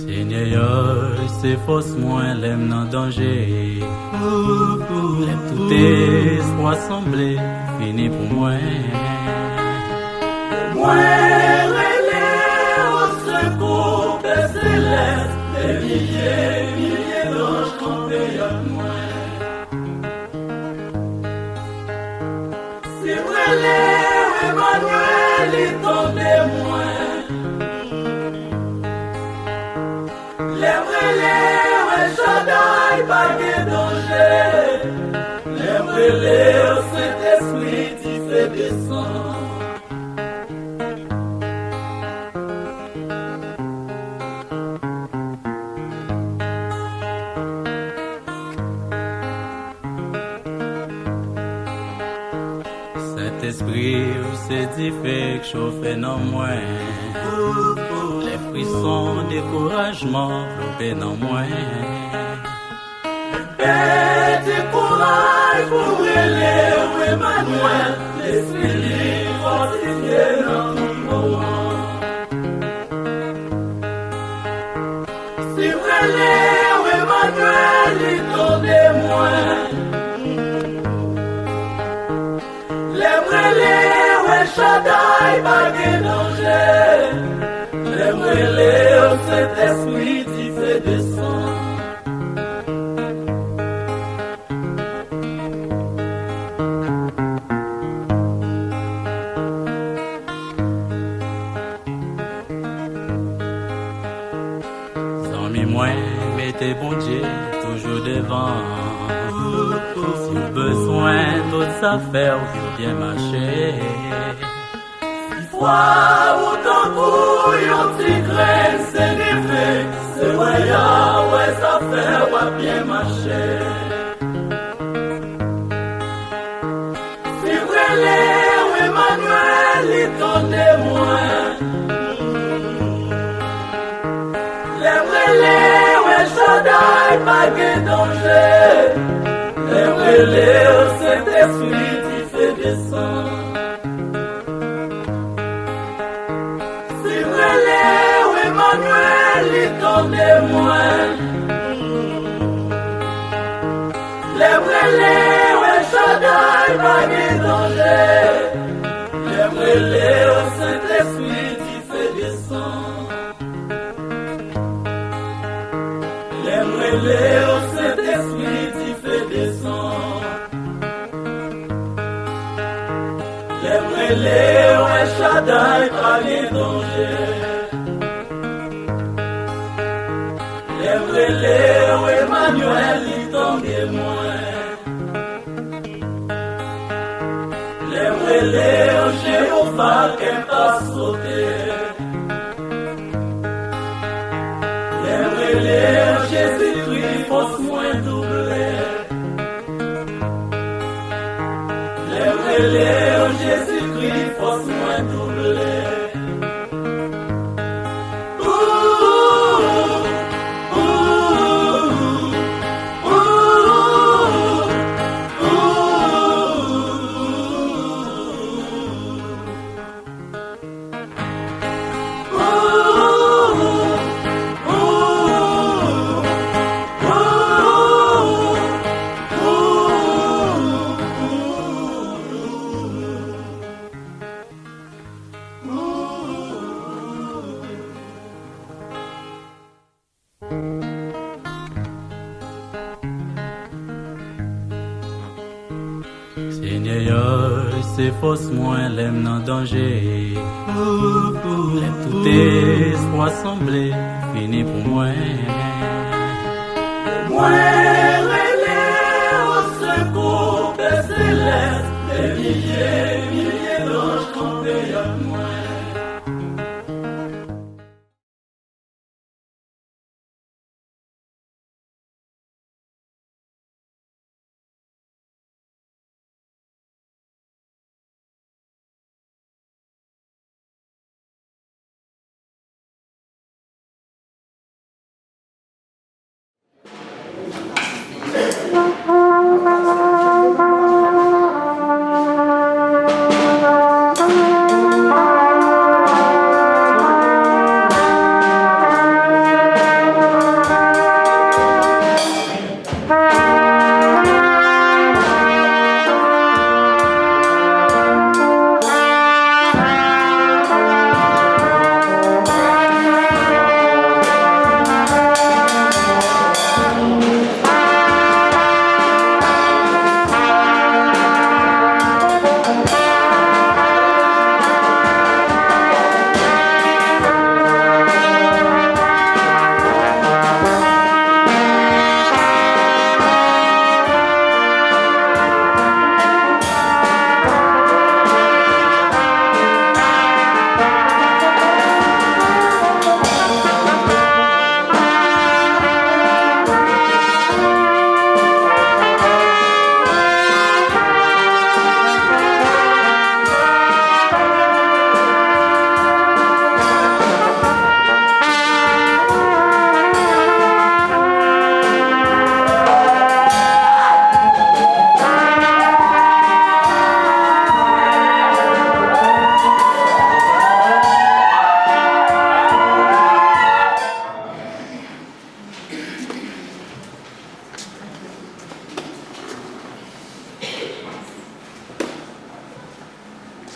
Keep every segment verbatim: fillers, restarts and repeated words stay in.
Senyè, se fòs mwen lè m nan danje. Lè tout espwa sanble fini pou mwen. Mwen rele osekou, Pè Selès, dè milye, milye zanj kanpe ak mwen. Si m rele w Emanwèl, li tande mwen. Lè m rele w El Shaddai, pa gen danje. Lè m rele w Sentespri, dife desann. Sentespri, ou se dife k chofe nan mwen. Lè frison dekourajman vlope nan mwen. Pèdi kouraj pou rele w Emanwèl, Lespri li fòtifye nan tout moman. Si m rele w Emanwèl, li tande mwen. Lè m rele w El Shaddai, pa gen danje. Lè m rele w Sentespri, dife desann. Zanmi mwen, mete Bondye toujou devan. Si w bezwen, tout zafè w yo byen mache. Si fwa ou tankou yon ti grenn senefe, se wè y a wè zafè w ap byen mache. Si m rele w Emanwèl, li tande mwen. Lè m rele w El Shaddai, pa gen danje. Lè m rele w Sentespri, dife desann. Si m rele w Emanwèl, li tande mwen. Lè m rele w El Shaddai, pa gen danje. Lè m rele w Sentespri, dife desann. Lè m rele w Sentespri, dife desann. Lè m rele w El Shaddai, pa gen danje. Lè m rele w Emanwèl, li tande mwen. Lè m rele w Jewova, kè m pa sote. Lè m rele w Jezikri, fòs mwen double. Lè m rele w Jezikri, fòs mwen double. Senyè, se fòs mwen lè m nan danje. Lè tout espwa sanble fini pou mwen. Mwen rele osekou, Pè Selès, dè milye, milye zanj kanpe ak mwen.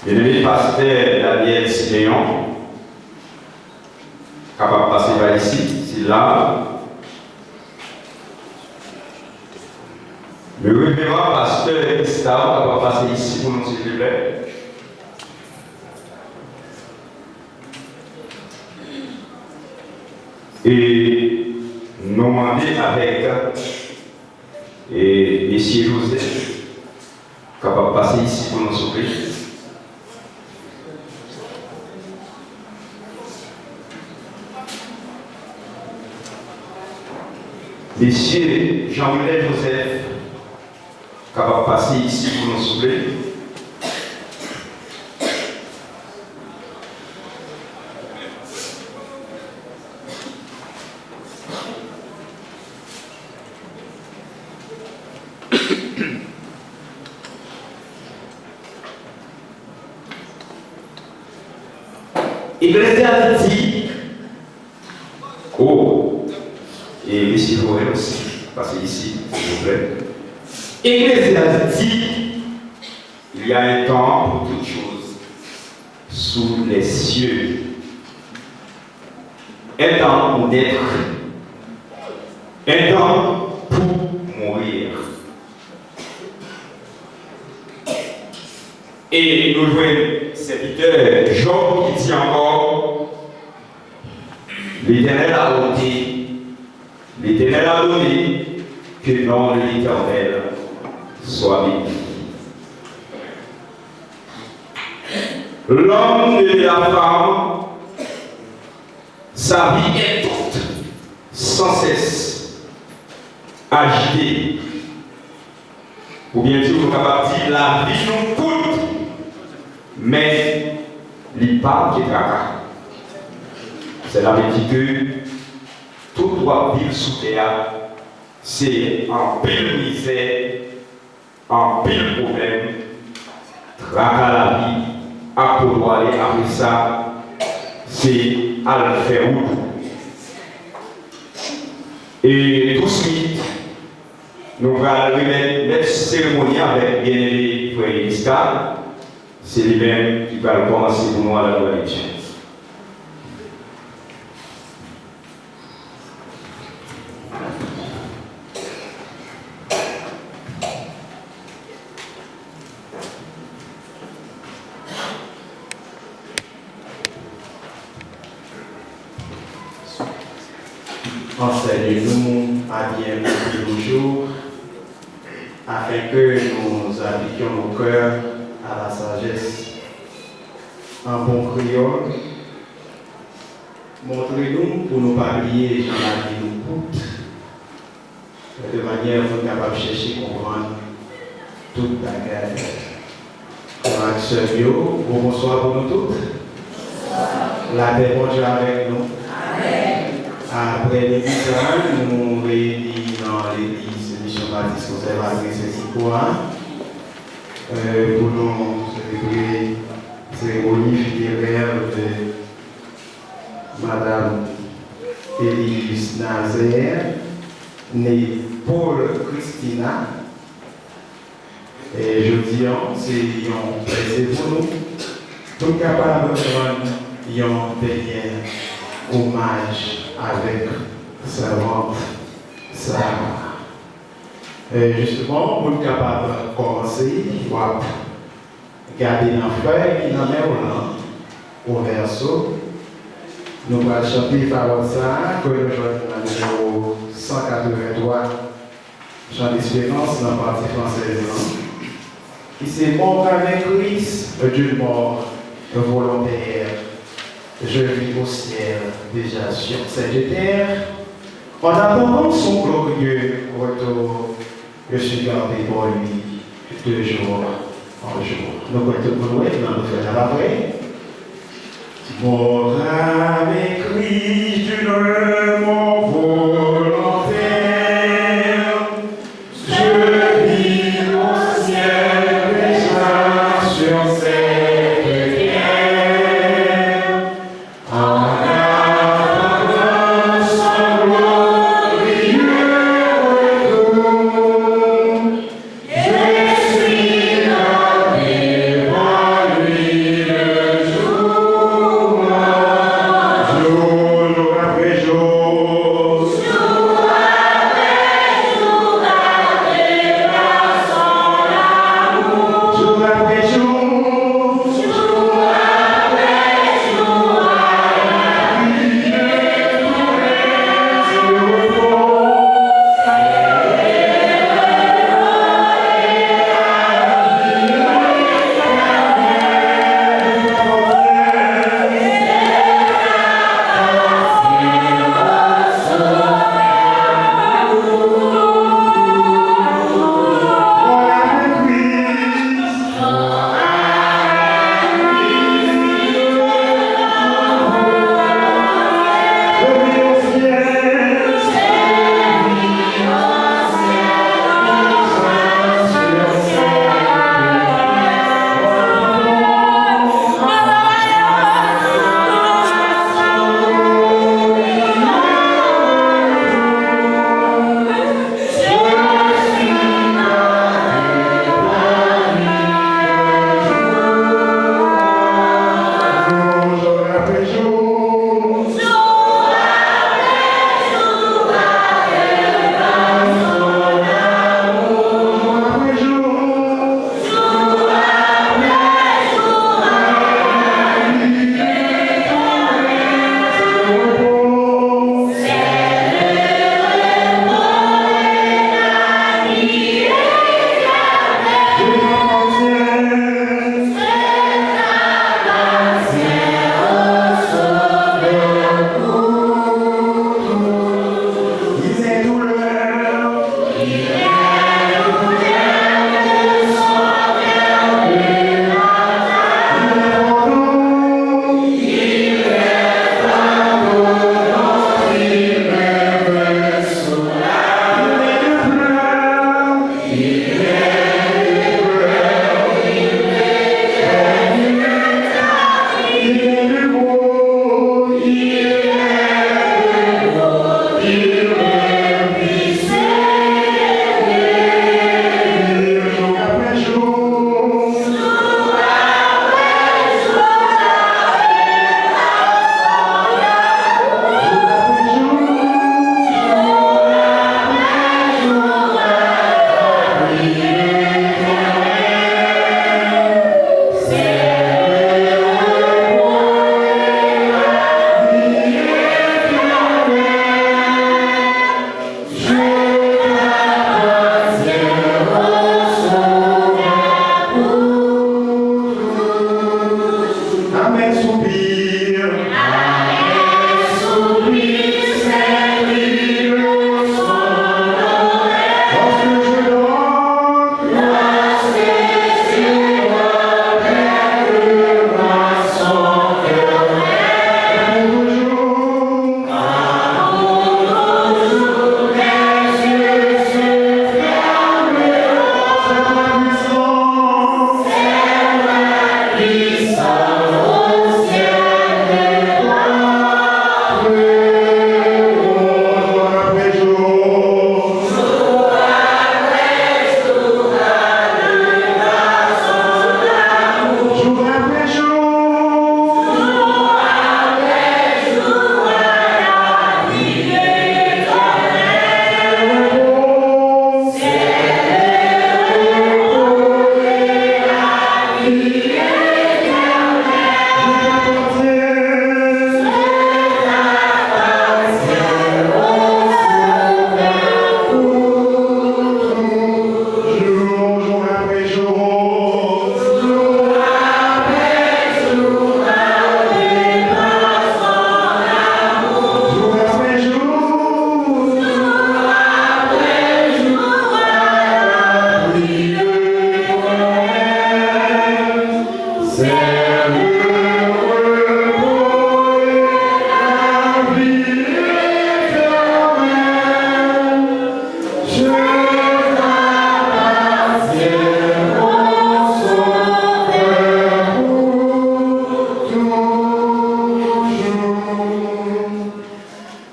Byeneme pastè Daniel Siméon, kapab pase pa isi, si l la. Le révérend pasteur Gustave, kapab pase isi pou nou, silvouplè. E nou mande avèk, e, mesye Joseph, kapab pase isi pou nou, souple. Mesye Jean Wilner Joseph, kapab pase isi pou nou, souple. Eklezyas di, o, e mesye Joel osi, pase isi, silvouplè. Eklezyas di, il y a un temps pour toutes choses sous les cieux. Un temps pour naître, un temps pour mourir. E nou jwenn sèvitè Jòb ki di ankò, L'Éternel a ôté, l'Éternel a donné, que nom de l'Éternel soit béni. L'homme et la femme, sa vie est toute, sans cesse agitée. Oubyen tou, nou kapab di, lavi nou kout, men li pa manke traka. Sèla vle di ke tout w ap viv sou tè a, se anpil mizè, anpil pwoblèm, traka lavi ap poto ale, apre sa, se al fè wout ou. E touswit, nou pral remèt mèt seremoni avèk byeneme frè Elisca. Se li menm ki pral kòmanse pou nou an ladwa de Dye. Enseigne-nous à bien compter nos jours, afin que nous appliquions nos cœurs à la sagesse. An bon kreyòl, montre nou pou nou pa bliye jan lavi nou kout, de manyè pou n kapab chèche konprann tout bagay. Frè ak sè m yo, bon bonswa pou nou tout. Lapè Bondye avèk nou. Apre midi sa, nou reyini nan legliz Misyon Batis Konsèvatris Sentiko a, euh, pou nou selebre seremoni finerè de Madam Elius Nazaire, née Paul Christina. E jodi a, se yon plezi pou nou, pou n kapab rann yon dènye omaj avèk sèvant Sarah. E jisteman, pou n kapab kòmanse, w ap gade nan fèy ki nan men w lan, o vèso. Nou pral chante pawòl sa a, ke nou jwenn nan nimewo san katrevenntwa, Chant d'Espérance, nan pati fransèz lan, ki se Mort avec Christ d'une mort volontaire, je vis au ciel déjà sur cette terre, en attendant son glorieux retour, je suis gardé pour lui de jour en jour. Nou kwè tout moun wè, nan nou fè la pa vre. Mort avec Christ d'une mort volontaire, je vis au ciel déjà sur cette terre. En attendant son glorieux retour, je suis gardé par lui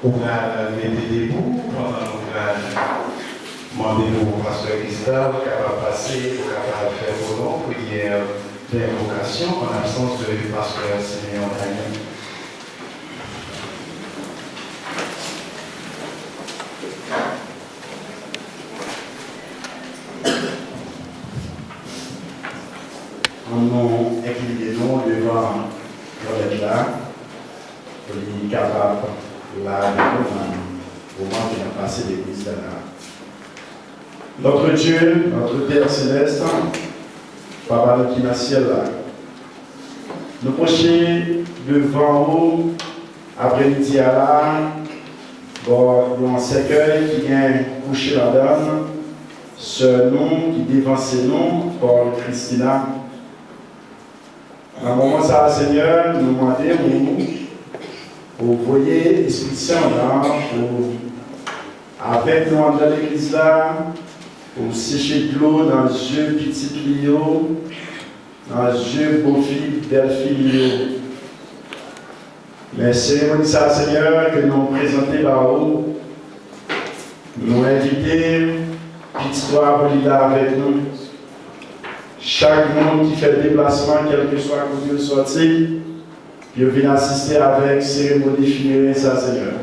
Ou pral mete debou pandan nou pral mande pou pastè Gustave kapab pase pou kapab fè pou nou priyè denvokasyon an absans de pastè Simeon Daniel. Ann nou enkline nou devan Granmèt la, pou li kapab la avèk nou nan moman ke n ap pase legliz la. Notre Dieu, notre Père Céleste, Papa nou ki nan syèl la, nou pwoche devan ou aprèmidi a la, bò yon sèkèy ki gen kouche ladan l, sè nou ki devanse nou, Paul Christina. Nan moman sa a, Senyè, nou mande ou pou w voye Espri Sen w lan pou avèk nou anndan legliz la, pou w seche dlo nan zye pitit li yo, nan zye bofi, bèlfi li yo. Men seremoni sa a, Senyè, ke nou prezante ba ou, nou envite pitit ou a pou li la avèk nou. Chak moun ki fè deplasman, kèlkeswa kote yo sòti, pou yo vin asiste avèk seremoni finere sa a, Senyè.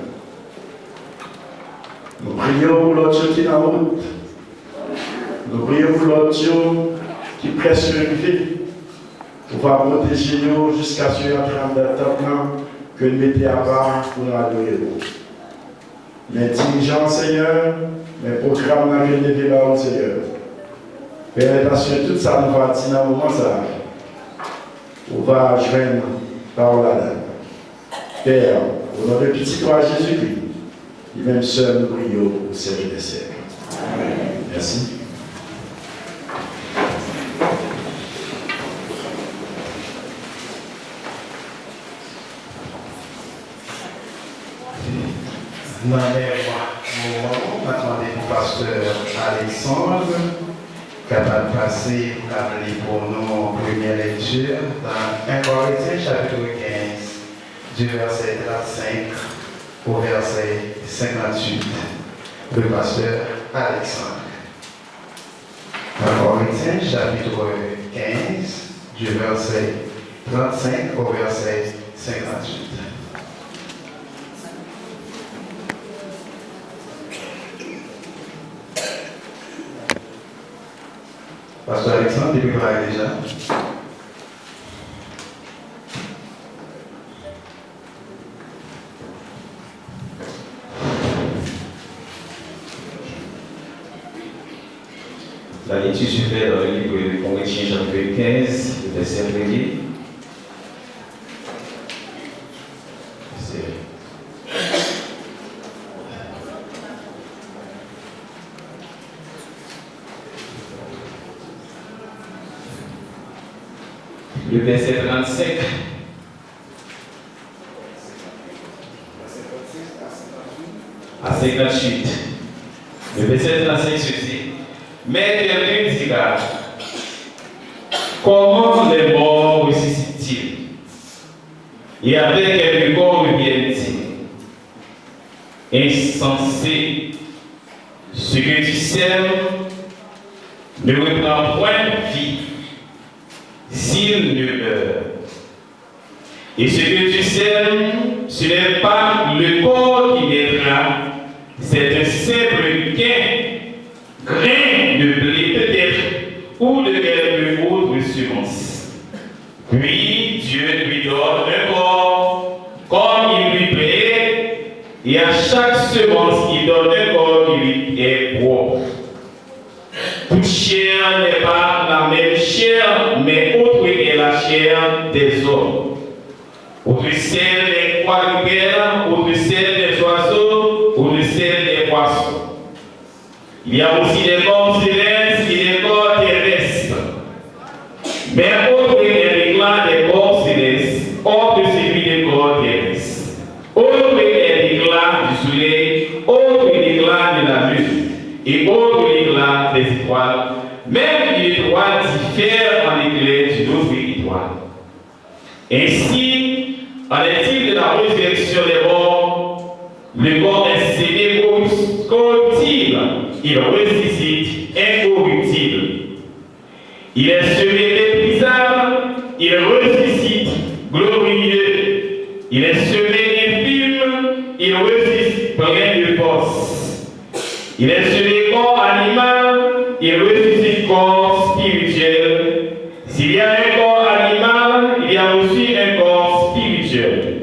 Nou priye w pou lòt yo ki nan wout. Nou priye pou lòt yo ki prèske rive. Ou va pwoteje yo jiskaske yo antre anndan tanp lan ke n mete apa pou n adore w. Men dirijan, Senyè, men pwogram nan ke n leve ba ou, Senyè. Pèmèt aske tout sa nou va di nan moman sa a, ou va jwenn pawòl ladan l. Pè, o non de Pitit ou a Jezikri, li menm sèl nou priye w pou syèk dè syèk. Amèn. Mèsi. Nan menm moman, n ap mande pou pastè Alexandre kapab pase pou l ap li pou nou premyè lekti nan en Korentyen chapit kenz, du verset trannsenk au verset cinquante-huit. Le pasteur Alexandre. En Corinthiens, chapitre quinze, du verset trente-cinq au verset cinquante-huit. Pasteur Alexandre, li prepare deja. La lecture se fait dans le livre de Corinthiens, chapitre quinze, le verset premier. C'est le verset trente-cinq. À cinquante-huit. Le verset trente-cinq ceci. Mais quelqu'un dira, comment les morts ressuscitent-ils ? Et avec quel corps reviennent-ils ? Insensé, ce que tu sèmes ne reprend point vie s'il ne meurt. Et ce que tu sèmes, ce n'est pas le corps qui naîtra, c'est un simple grain, grain de blé peut-être, ou de quelque autre semence. Puis Dieu lui donne un corps comme il lui plaît, et à chaque semence il donne un corps qui lui est propre. Toute chair n'est pas la même chair, mais autre est la chair des hommes. Autre celle des quadrupèdes, autre celle des oiseaux, autre celle des poissons. Il y a aussi des corps célestes et des corps terrestres. Mais autre est étoiles, même une étoile diffère en éclairs d'une autre étoile. Ainsi, en est-il de la résurrection des morts, le corps est semé corrup-, corruptible, il ressuscite incorruptible. Il est semé méprisable, il ressuscite glorieux. Il est semé infime, il ressuscite plein de force. Il est semé corps animal, il ressuscite corps spirituel. S'il y a un corps animal, il y a aussi un corps spirituel.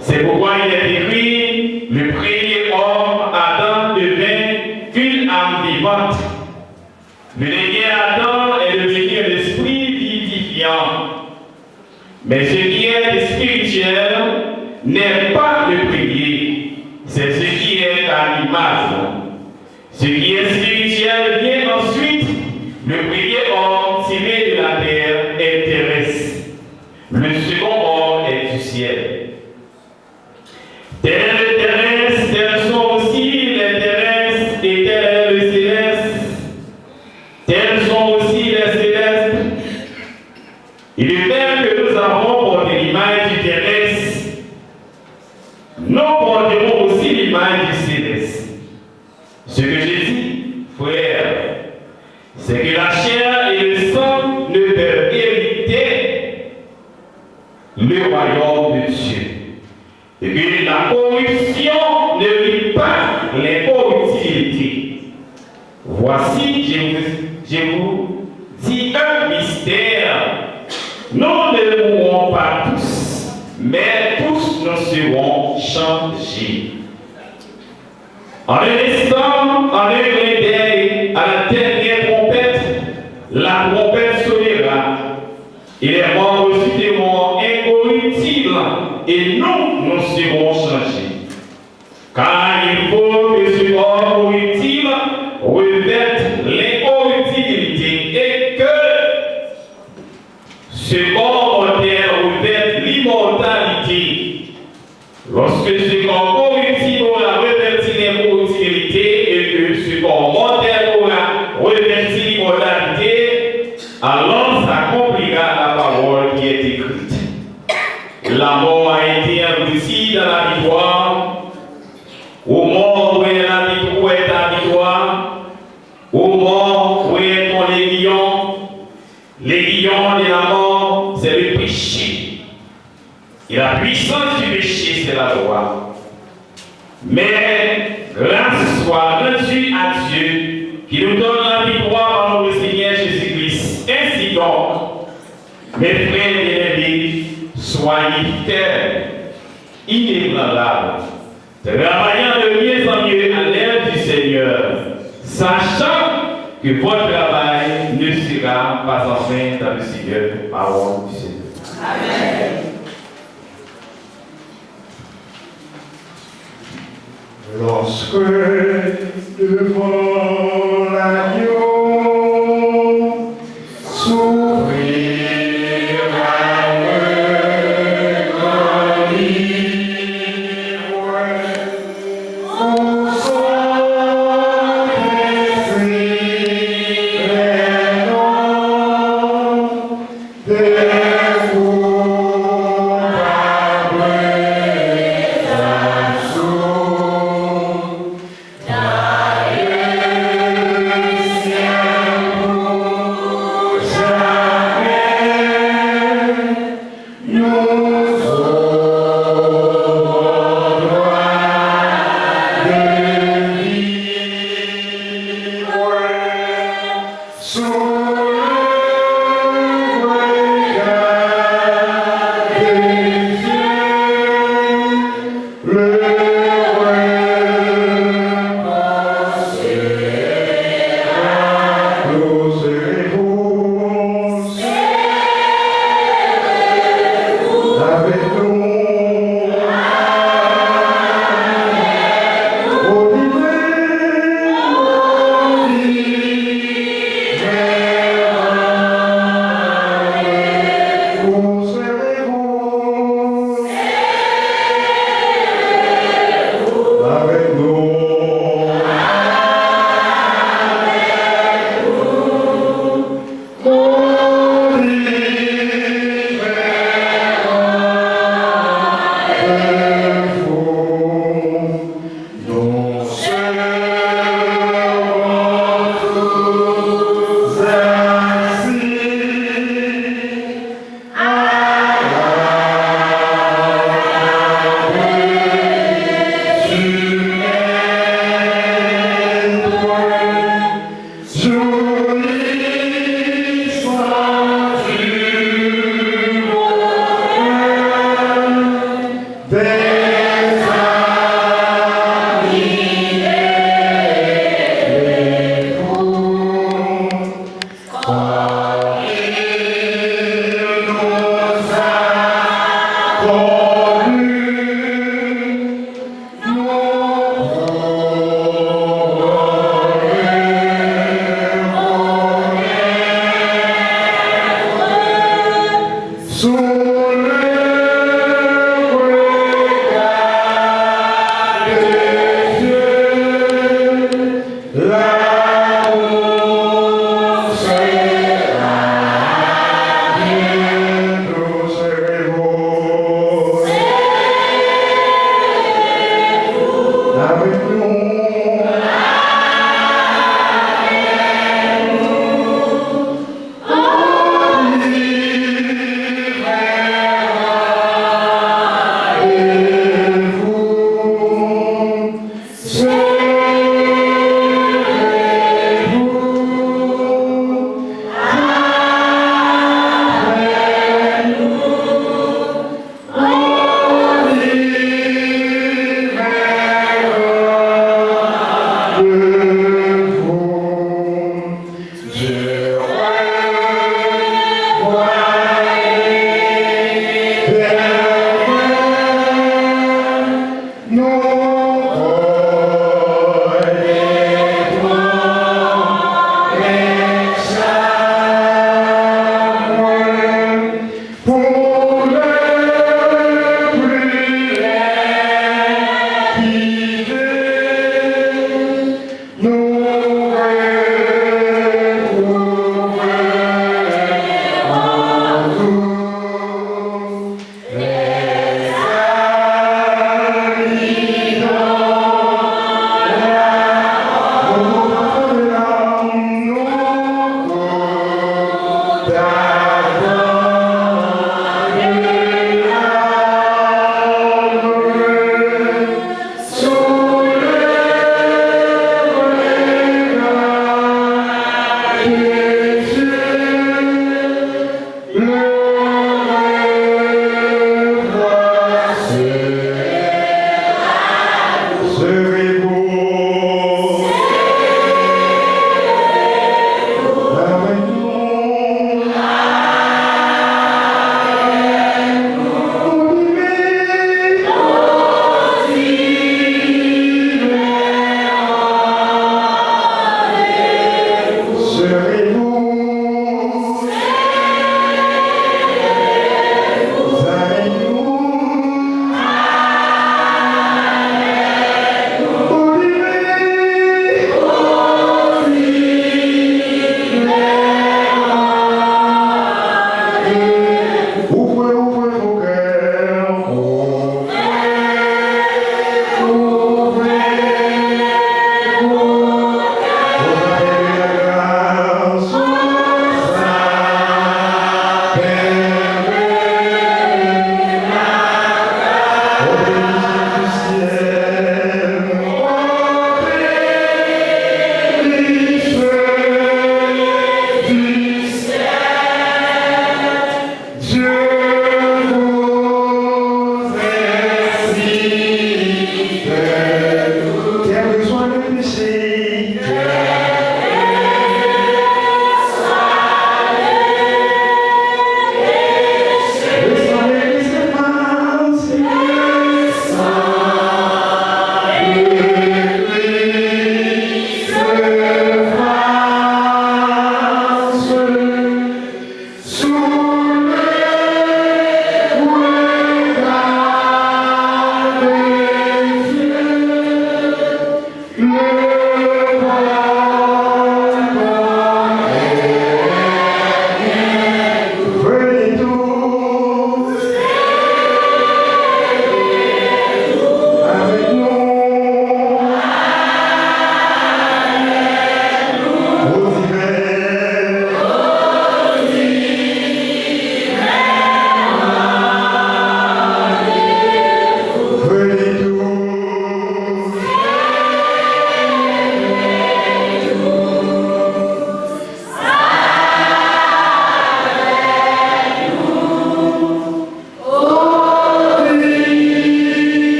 C'est pourquoi il est écrit, le premier homme, Adam, devint une âme vivante. Le dernier Adam est devenu un esprit vivifiant. Mais ce qui est spirituel n'est pas le premier, c'est ce qui est animal. Ce qui est spirituel vient ensuite, le premier homme tiré de la terre est terrestre, le second homme est du ciel. Tels les terrestres, tels sont aussi les terrestres, et tel est le céleste, tels sont aussi les célestes. Et de même que nous avons porté l'image du terrestre, nous porterons aussi l'image du céleste. Ce que je dis, frères, c'est que la chair et le sang ne peuvent hériter le royaume de Dieu, et que la corruption n'hérite pas l'incorruptibilité. Voici, je vous, je vous dis un mystère. Nous ne mourrons pas tous, mais tous nous serons changés. En un instant, en un clin d'œil, à la dernière trompette, la trompette sonnera, et les morts ressusciteront incorruptibles, et nous, nous serons changés. Car il faut que ce corps corruptible revête l'incorruptibilité, et que ce corps mortel revête l'immortalité. Lorsque ce corps corruptible aura revêtu l'incorruptibilité et que ce corps mortel aura revêtu l'immortalité, alors s'accomplira la parole qui est écrite. La mort a été engloutie dans la victoire. Ô mort, où est la vic-, où est ta victoire? Ô mort, où est ton aiguillon? L'aiguillon de la mort, c'est le péché. Et la puissance du péché, c'est la loi. Mais grâce soit rendue à Dieu qui nous donne la victoire par notre Seigneur Jésus-Christ. Ainsi donc, mes frères bien-aimés, soyez fermes, inébranlables, travaillant de mieux en mieux à l'œuvre du Seigneur, sachant que votre travail ne sera pas en vain dans le Seigneur. Parole du Seigneur. Amen. Lorsque devant l'agneau souffrir à le grand livre, où sont inscrits les noms des coupables absous.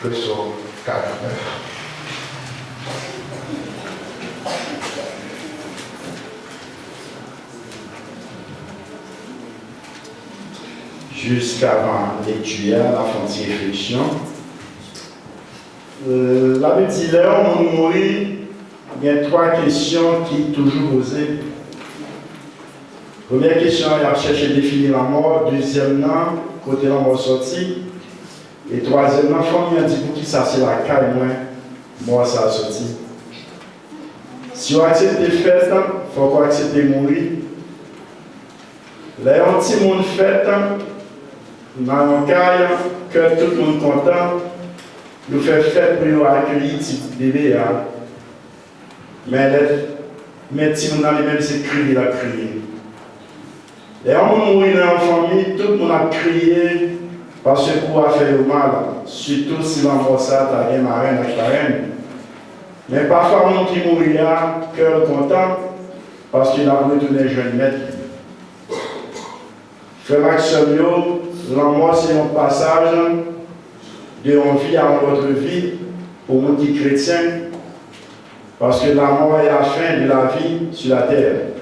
Sòm karannèf. Jiskavan lekti a, n a fè yon ti refleksyon. Euh, Labib di, lè yon moun mouri, gen twa kesyon ki toujou poze. Premyè kesyon an, y ap chèche defini lanmò. Dezyèm nan, kote lanmò sòti. E twazyèm nan, fanmi an di, poukisa se lakay mwen mò sa a sòti? Si w aksepte fèt, fòk w aksepte mouri. Lè yon timoun fèt nan yon kay, kè tout moun kontan, yo fè fèt pou yo akeyi ti bebe a. Men lè, men timoun nan li menm se kriye l ap kriye. Lè yon moun mouri nan yon fanmi, tout moun ap kriye paske kou a fè yo mal, sitou si lanmò sa a ta gen marenn ak parenn. Men pafwa moun ki mouri a, kè l kontan paske l ap retounen jwenn mèt li. Frè m ak sè m yo, lanmò se yon pasaj de yon vi a yon lòt vi pou moun ki kretyen, paske la mort est la fin de la vie sur la terre.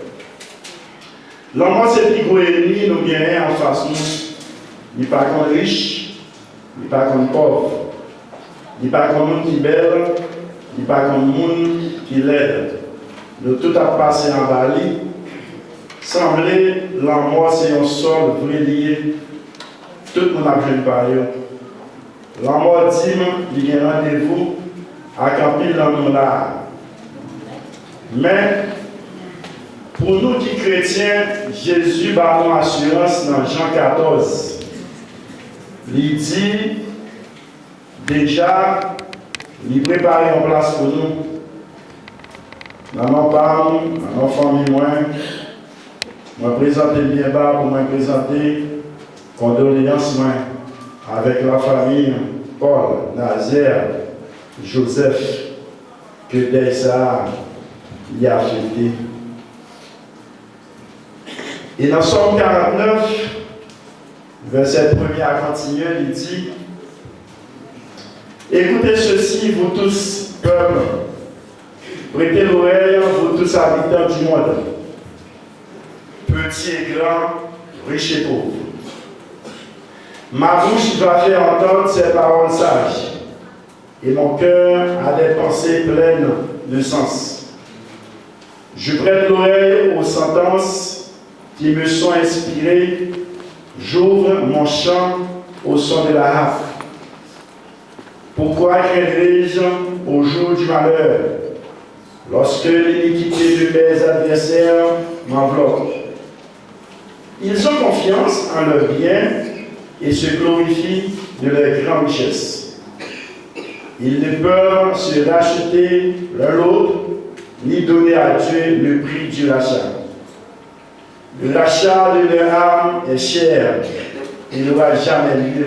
Lanmò se pi gwo ènmi nou genyen anfas nou. Li pa konn rich, li pa konn pòv. Li pa konn moun ki bèl, li pa konn moun ki lèd. Nou tout ap pase anba li. Sanble lanmò se yon sòl vre li ye. Tout moun ap jwenn pa yo. Lanmò di m li gen randevou ak anpil nan nou la a. Men, pou nou ki kretyen, Jezi ba nou asirans nan Jan katòz. Li di, deja, li prepare yon plas pou nou. Nan non pa m, nan non fanmi mwen, mwen prezante m byen ba pou mwen prezante kondoleyans mwen avèk lafanmi Paul, Nazaire, Joseph, ke dèy sa a li afekte. E nan Sòm karannèf, vèsè premye a kontinye, li di, écoutez ceci, vous tous, peuple, prêtez l'oreille, vous tous, habitants du monde, petits et grands, riches et pauvres. Ma bouche va faire entendre ces paroles sages, et mon cœur a des pensées pleines de sens. Je prête l'oreille aux sentences qui me sont inspirées, j'ouvre mon champ au son de la harpe. Pourquoi craindrai-je au jour du malheur, lorsque l'iniquité de mes adversaires m'enveloppe? Ils ont confiance en leurs biens et se glorifient de leurs grandes richesses. Ils ne peuvent se racheter l'un l'autre, ni donner à Dieu le prix du rachat. Le rachat de leur âme est cher et n'aura jamais lieu.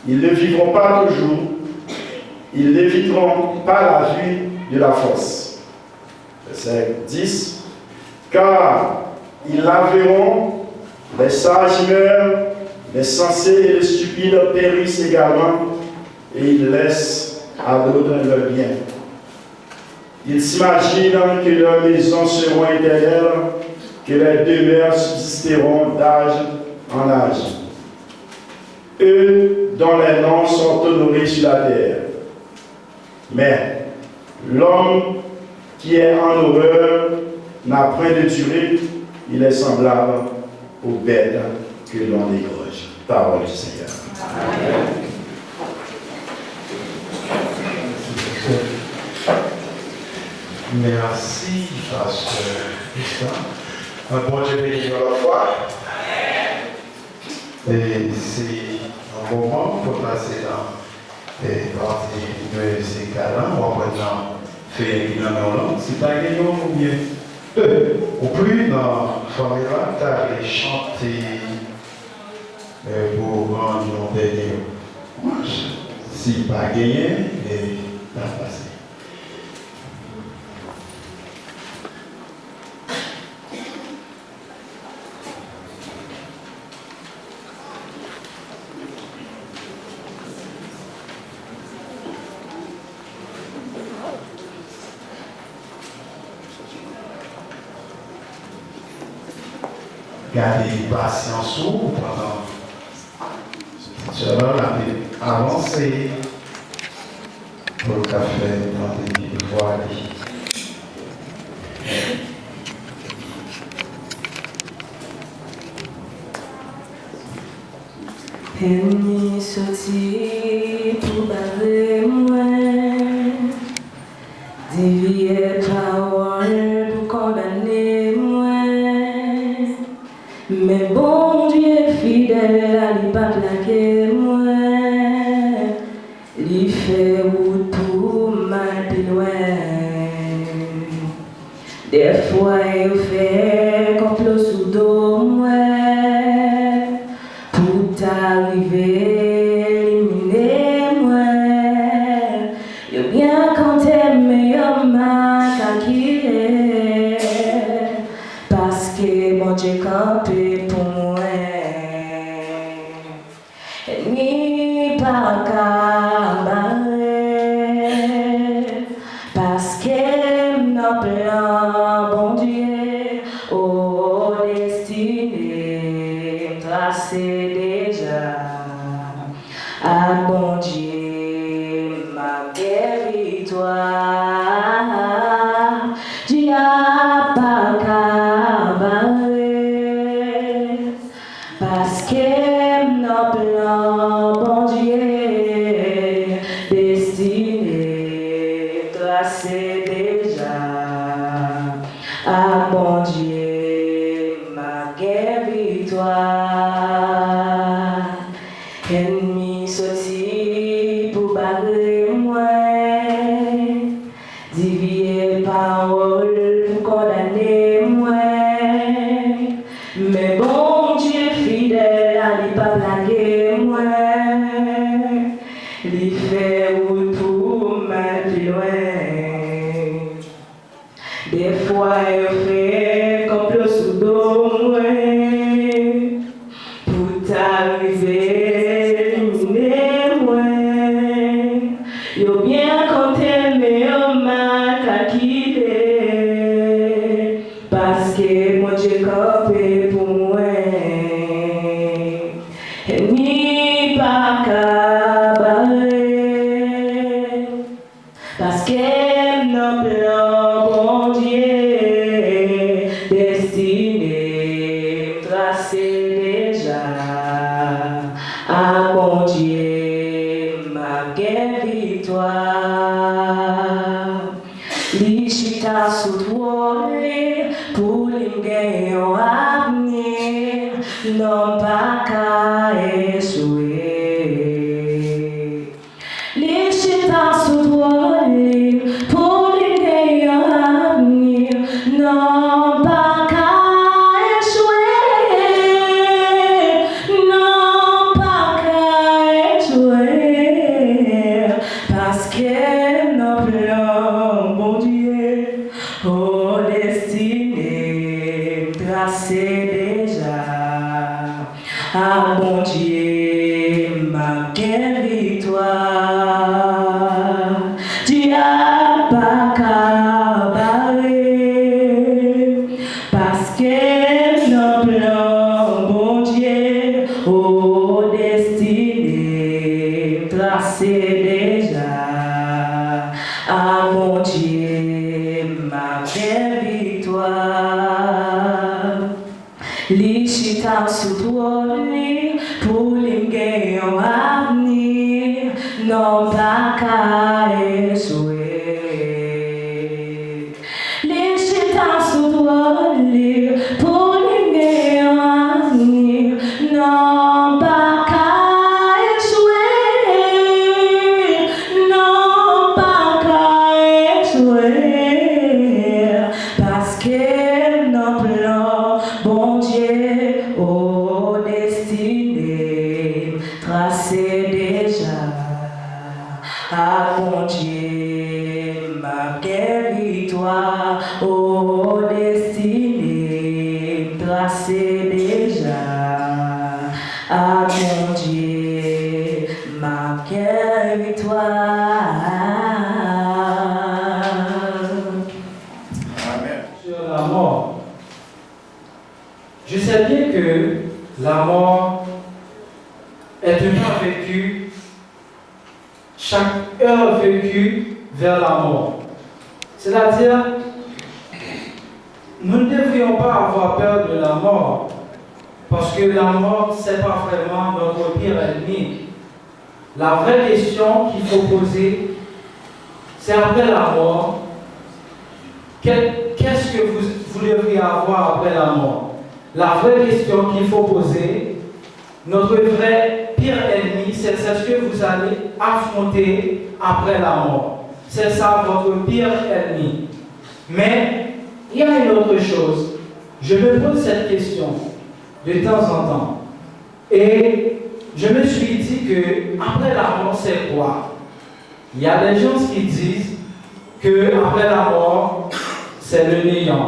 Ils ne vivront pas toujours, ils n'éviteront pas la vue de la fosse. Verset dix. Car ils laveront, les sages meurent, les sensés et les stupides périssent également, et ils laissent à d'autres leurs biens. Ils s'imaginent que leurs maisons seront éternelles, que leurs demeures subsisteront d'âge en âge. Eux dont les noms sont honorés sur la terre. Mais l'homme qui est en horreur n'a point de durée, il est semblable aux bêtes que l'on égorge. Parole du Seigneur. Mèsi, pastè Christian. Bondye beni nou yon lòt fwa. E se yon moman pou n pase nan E pati de se ka la, w ap wè nan feyè ki nan men w lan, si pa gen yon oubyen de, ou pli nan fanmi la, ta vle chante, e, pou rann yon dènye omaj. Si pa genyen, e, n ap pase. Gade pasyans ou pandan sè la, l ap avanse pou l ka fè nou tande vwa li. Ènmi soti pou bare mwen, di vye pawòl pou kondane mwen. Men Bondye fidèl la, li p ap lage mwen. Li fè wout pou m al pi lwen. Dèfwa yo fè konplo sou do mwen pou ta rive elimine mwen. Yo byen konte m, men yo mal kalkile, paske Bondye kanpe pou mwen. Ènmi pa ka bare, paske m nan plan Bondye. O, destine m trase deja, ak Bondye m ap gen viktwa. Dyab pa ka bare, paske m nan plan Bondye. Destine m trase deja, ak Bondye m ap gen viktwa. Ènmi soti pou bare mwen, di vye pawòl pou kondane mwen. Men Bondye fidèl la, li p ap lage mwen. Li fè wout pou m al pi lwen. Dèfwa yo fè konplo sou do mwen pou ta rive elimine mwen. Yo byen konte, men yo mal kalkile, paske Bondye kanpe pou mwen. Ènmi pa ka bare, paske m nan plan Bondye. Destine m trase deja, ak Bondye m ap gen viktwa. Li chita sou twòn li, pou li m gen yon avni. Non, m pa ka echwe. Li chita sou twòn li, pou li gen yon avni. Non, m pa ka echwe. Non, m pa ka echwe, paske m nan plan Bondye. O, destine m trase deja, ak Bondye m ap gen viktwa. Dyab pa ka bare, paske m nan plan Bondye. O, destine m trase deja, ak Bondye m ap gen viktwa. Li chita sou twòn li, pou li m gen yon avni. Non, m pa ka echwe. Li chita sou twòn li, pou li m gen yon avni. Non, m pa ka echwe. Non, m pa ka echwe, paske m nan plan Bondye. O, destine m trase deja, ak Bondye m ap gen viktwa. O, destine m trase deja, ak Bondye m ap gen viktwa. Amèn. Sur la mort. Je sais bien Peur vécue vers la mort. C'est-à-dire, nous ne devrions pas avoir peur de la mort, parce que la mort, c'est pas vraiment notre pire ennemi. La vraie question qu'il faut poser, c'est après la mort, que- qu'est-ce que vous, vous devriez avoir après la mort? La vraie question qu'il faut poser, notre vrai pire ennemi, c'est c'est ce que vous allez affronter après la mort. C'est ça votre pire ennemi. Mais il y a une autre chose. Je me pose cette question de temps en temps. Et je me suis dit que après la mort, c'est quoi? Il y a des gens qui disent que après la mort, c'est le néant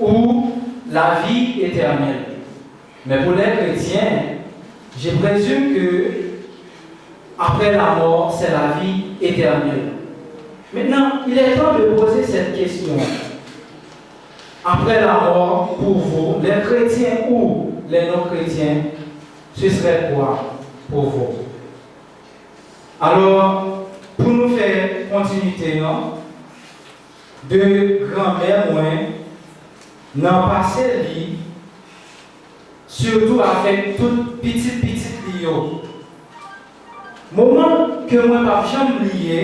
ou la vie éternelle. Mais pour les chrétiens, je présume que après la mort, c'est la vie éternelle. Maintenant, il est temps de poser cette question. Après la mort, pour vous, les chrétiens ou les non-chrétiens, ce serait quoi pour vous? Alò, pou nou fè kontinite an, de granmè mwen, nan pase li, sitou avèk tout pitit pitit li yo. Moman ke mwen p ap janm bliye,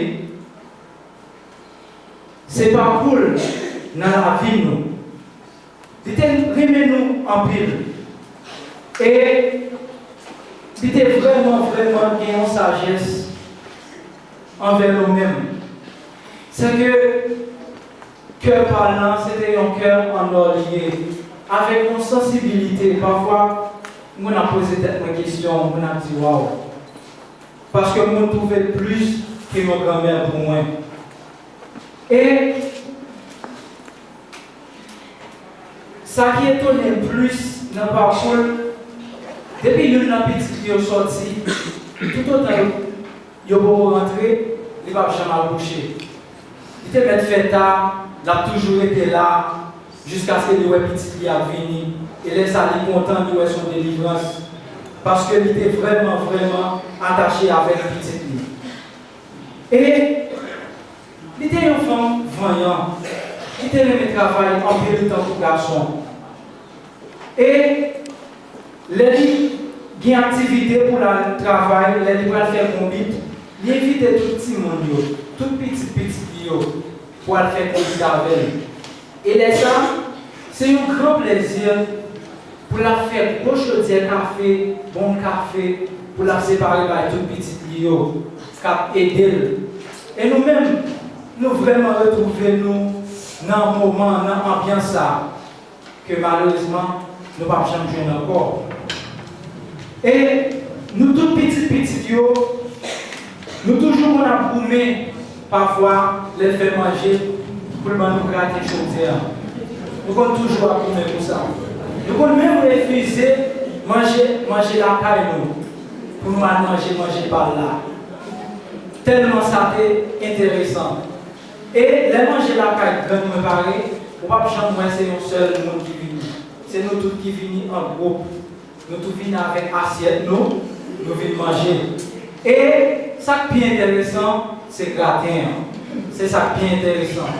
se pakou l nan lavi nou. Li te renmen nou anpil. E li te vrèman, vrèman gen yon sajès anvè nou menm. Se ke kè pa l lan, se te yon kè an nò li ye, avèk yon sansibilite. Pafwa, mwen ap poze tèt mwen kesyon, mwen ap di, waw. Paske mwen twouve l plis ke yon granmè pou mwen. E sa ki etone m plis nan pakou l, depi youn nan pitit li yo sòti, toutotan yo, yo poko rantre, li p ap janm al kouche. Li te mèt fè ta, l ap toujou rete la, jiskaske li wè pitit li ap vini. E lè sa, li kontan, li wè s on delivrans. Paske li te vrèman, vrèman atache avèk pitit li. E li te yon fanm vanyan. Li te renmen travay anpil tankou gason. E lè li gen aktivite pou l al travay, lè li pral fè konbit, li envite tout timoun yo, tout pitit pitit li yo, pou al fè konbit avè l. E lè sa, se yon gran plezi pou l ap fè gwo chodyè kafe, bon kafe, pou l ap separe bay tout pitit li yo, k ap ede l. E nou menm, nou vrèman retwouve nou nan moman, nan anbyans sa a, ke malerezman, nou p ap janm jwenn ankò. E nou tout pitit pitit yo, nou toujou konn ap goumen pafwa lè l fè manje pou l ban nou graten chodyè a. Nou konn toujou ap goumen pou sa. Nou konn menm refize manje, manje lakay nou pou nou al manje manje pa l la. Tèlman sa te enteresan. E lè manje lakay grann mwen pare, ou p ap janm wè se yon sèl moun ki vini. Se nou tout ki vini an gwoup. Nou tou vin avèk asyèt nou, nou vin manje. E sa k pi enteresan, se graten an. Se sa k pi enteresan.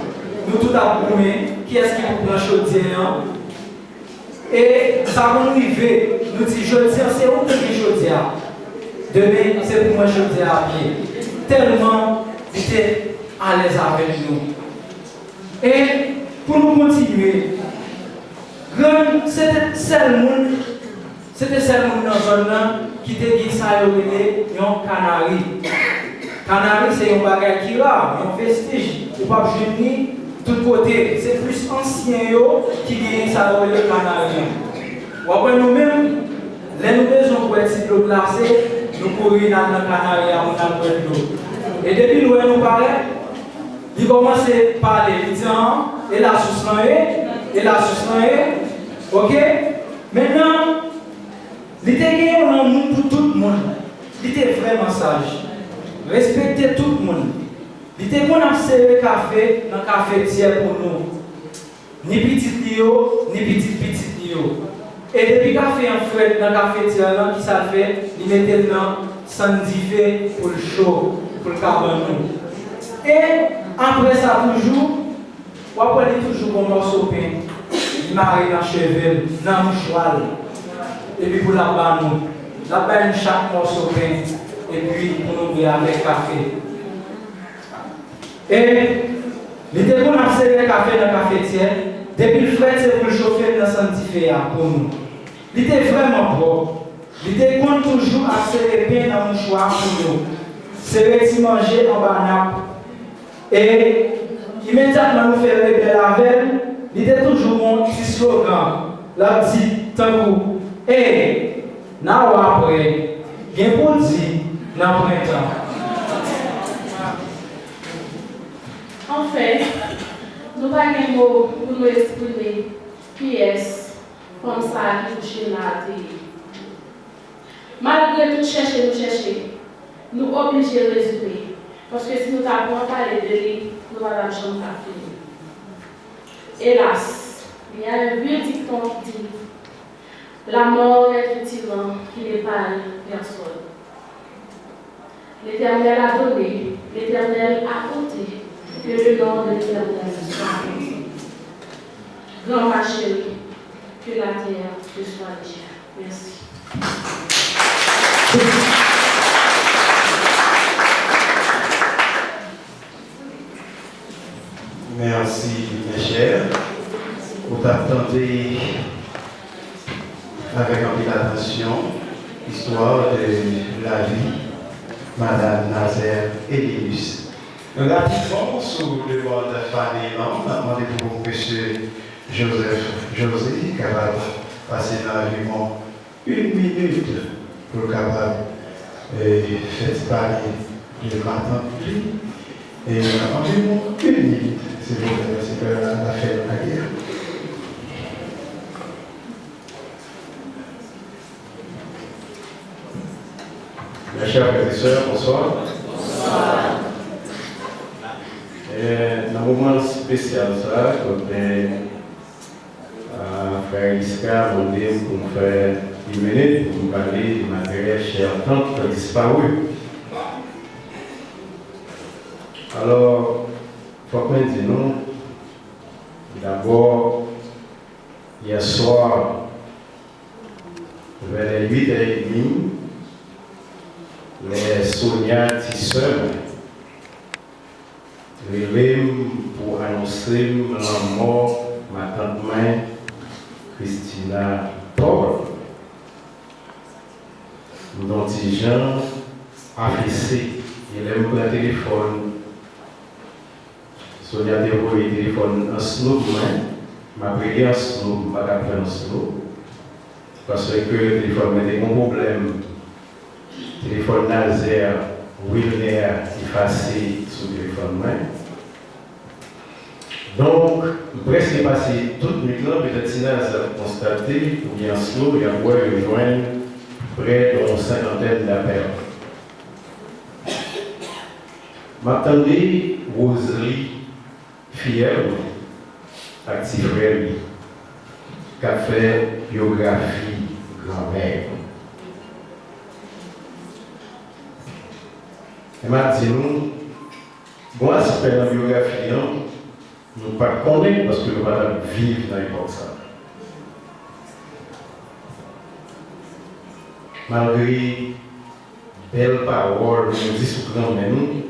Nou tout ap goumen, kiyès ki pou pran chodyè an. E sa konn rive, nou di, jodi an, se ou ki gen chodyè a. Demen, se pou mwen chodyè a ap ye. Tèlman li te alèz avèk nou. E pou nou kontinye, grann se te sèl moun, se te sèl moun nan zòn nan ki te gen sa yo rele yon kanari. Kanari se yon bagay ki ra, yon vestij, ou p ap jwenn li tout kote. Se plis ansyen yo ki genyen sa yo rele kanari an. W ap wè nou menm, lè nou bezwen bwè ti dlo glase, nou kouri n al nan kanari a pou n al bwè dlo. E depi l wè nou parèt, li kòmanse pale, li di, an, e la sous lan ye, e la sous lan ye, oke? Mentnan, li te gen yon lanmou pou tout moun. Li te vrèman saj. Respekte tout moun. Li te konn ap sere kafe nan kafetyè pou nou. Ni pitit li yo, ni pitit pitit li yo. E depi kafe an frèt nan kafetyè lan, kisa l fè? Li mete l nan sann dife pou l cho. pou l ka ban nou. E apre sa toujou, w ap wè li toujou gon mòso pen, li mare nan cheve l, nan mouchwa l. Epi pou l ap ban nou, l ap bay nou chak mòso pen, epi pou nou bwè avèk kafe. E li te konn ap sere kafe nan kafetyè, depi l frèt se pou l chofe l nan sann dife a pou nou. Li te vrèman pwòp. Li te konn toujou ap sere pen nan mouchwa pou nou, sere ti manje anba nap. E imedyatman nou fè rebèl avè l, li te toujou gon ti slogan l ap di, tankou, Ey, n a wè apre, gen pou di nan prentan. Anfen, nou pa gen mo pou nou eksprime kiyès fanm sa a ki kouche la a te ye. Malgre tout chèche nou chèche, nou oblije rezime, paske si nou ta pran pale de li, nou pa t ap janm ka fini. Hélas, il y a un vieux dicton qui dit, La mort est un tyran qui n'épargne personne. L'Éternel a donné, l'Éternel a ôté, que le nom de l'Éternel soit béni. Grand-papa chéri, que la terre te soit légère. Merci. Mèsi, mè chè. Ou t ap tande avèk anpil atansyon istwa de lavi Madanm Nazaire Elius. Rapidman, sou demann Fanny Lam, n ap mande pou mesye Joseph José kapab pase nan anviwon yon minit pou l kapab fè ti pale de matant li. E anviwon yon minit, silvouplè, paske l ap fè nou lagè. Mes chers frères et sœurs, bonsoir. Bonsoir. E nan moman espesyal sa, kote Frè Eliska mande m pou m fè yon minit pou m pale de ma très chère tante disparue. Alò, fòk mwen di nou, dabò, yè swa, vè lè uit è edmi, lè Sonia, ti sè mwen, rele m pou anonse m lanmò matant mwen, Christina Paul. M t on ti jan afese, e lè m pran telefòn, Sonia te voye telefòn an slow pou mwen, m ap rele an slow, m pa ka fè l an slow. Paske telefòn mwen te gen yon pwoblèm. Telefòn Nazaire Wilner efase sou telefòn mwen. Donk, m prèske pase tout nwit lan, petèt si Nazaire ap konstate, oubyen Anslo, y ap wè yo jwenn prè de yon senkantèn dapèl. M ap tande Rosalie, fiyèl mwen, ak ti frè li k ap fè byografi granmè. E m ap di nou, gon aspè nan byografi an nou pa t konnen paske nou pa t ap viv nan epòk sa. Malgre bèl pawòl nou di sou granmè nou,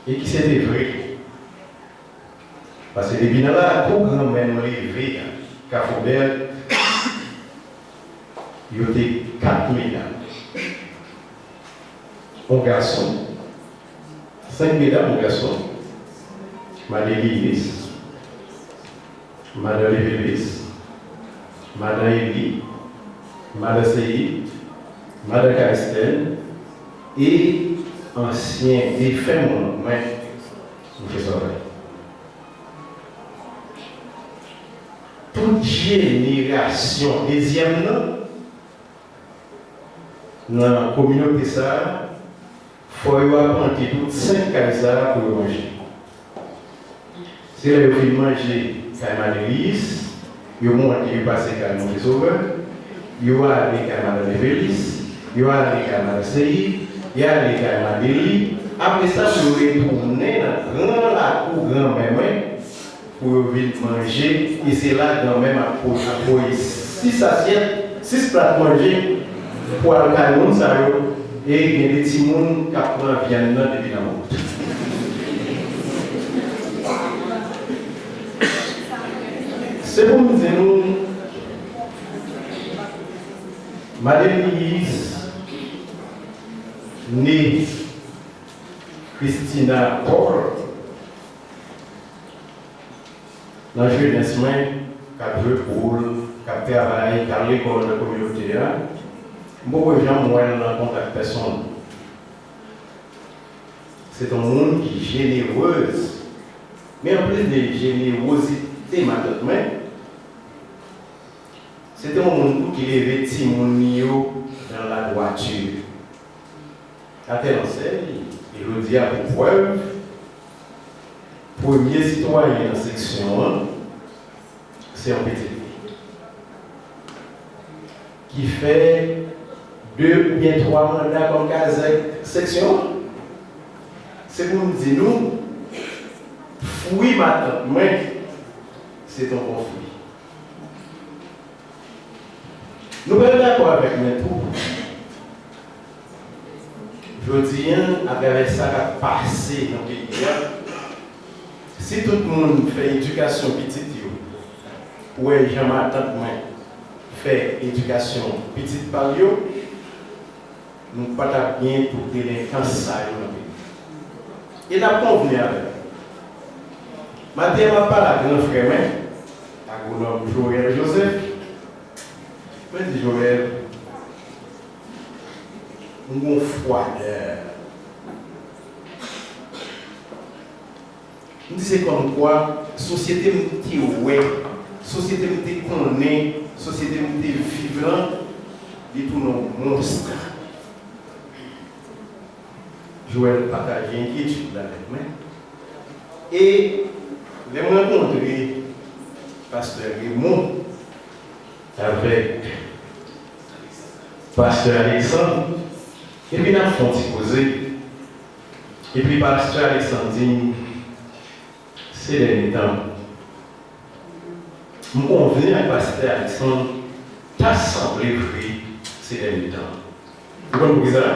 e ki se te vre. Paske depi nan lakou granmè nou leve a, Kafou Bèl, yo te kat medam. Yon gason, senk medam, yon gason, Madan Elius, Madan Levelis, Madan Eli, Madan Seyid, Madan Kalistèn, e ansyen defen monnonk mwen, Monchè Sòvè. Tout jenerasyon dezyèm nan, nan kominote sa a, fò yo apante tout senk kay sa a pou yo manje. Se lè yo fin manje kay Madan Elius, yo monte, yo pase kay Monchè Sovè, yo ale kay Madan Levelis, yo ale kay Madan Seyid, yo ale kay Madan Eli, Apre sa, pou yo retounen nan gran lakou granmè mwen, pou yo vin manje, e se la granmè m ap po-, ap poze sis asyèt, sis plat manje pou al kay moun sa yo, e gen de timoun k ap pran vyann nan depi nan wont. Se pou m di nou, Marie Louise, née Christina Paul, nan jenès mwen, k ap jwe poul, k ap travay, k al lekòl nan kominote a, m poko janm wè l nan kontak pèsonn. Se t on moun ki jenerez, men anplis de jenerozite matant mwen, se te yon moun tou ki leve timoun li yo dans la droiture. Atè lansè, e jodi a pou prèv, premye sitwayen nan seksyon an, se yon pitit li. Ki fè de oubyen twa manda kòm kazèk seksyon an. Se pou m di nou, fwi matant mwen, se t on bon fwi. Nou pral dakò avèk mwen tou. Jodi a, atravè sa k ap pase nan peyi a, si tout moun fè edikasyon pitit yo, wè jan matant mwen fè edikasyon pitit pa l yo, nou pa t ap gen tout delenkans sa yo nan peyi. E n ap konvni avè m. Maten an, m ap pale ak gran frè mwen, agwonòm Joël Joseph. Mwen di Joël, m gon fwadè. M di se kòmkwa sosyete m te wè, sosyete m te konnen, sosyete m te viv lan, li tounen yon mons. Joël pataje enkyetid la avèk mwen. E lè m rankontre pastè Raymond avèk pastè Alexandre, epi n ap fè yon ti koze. Epi pastè Alexandre di m, se dènye tan. M konvni ak pastè Alexandre, ta sanble vre se dènye tan. Ou konn poukisa?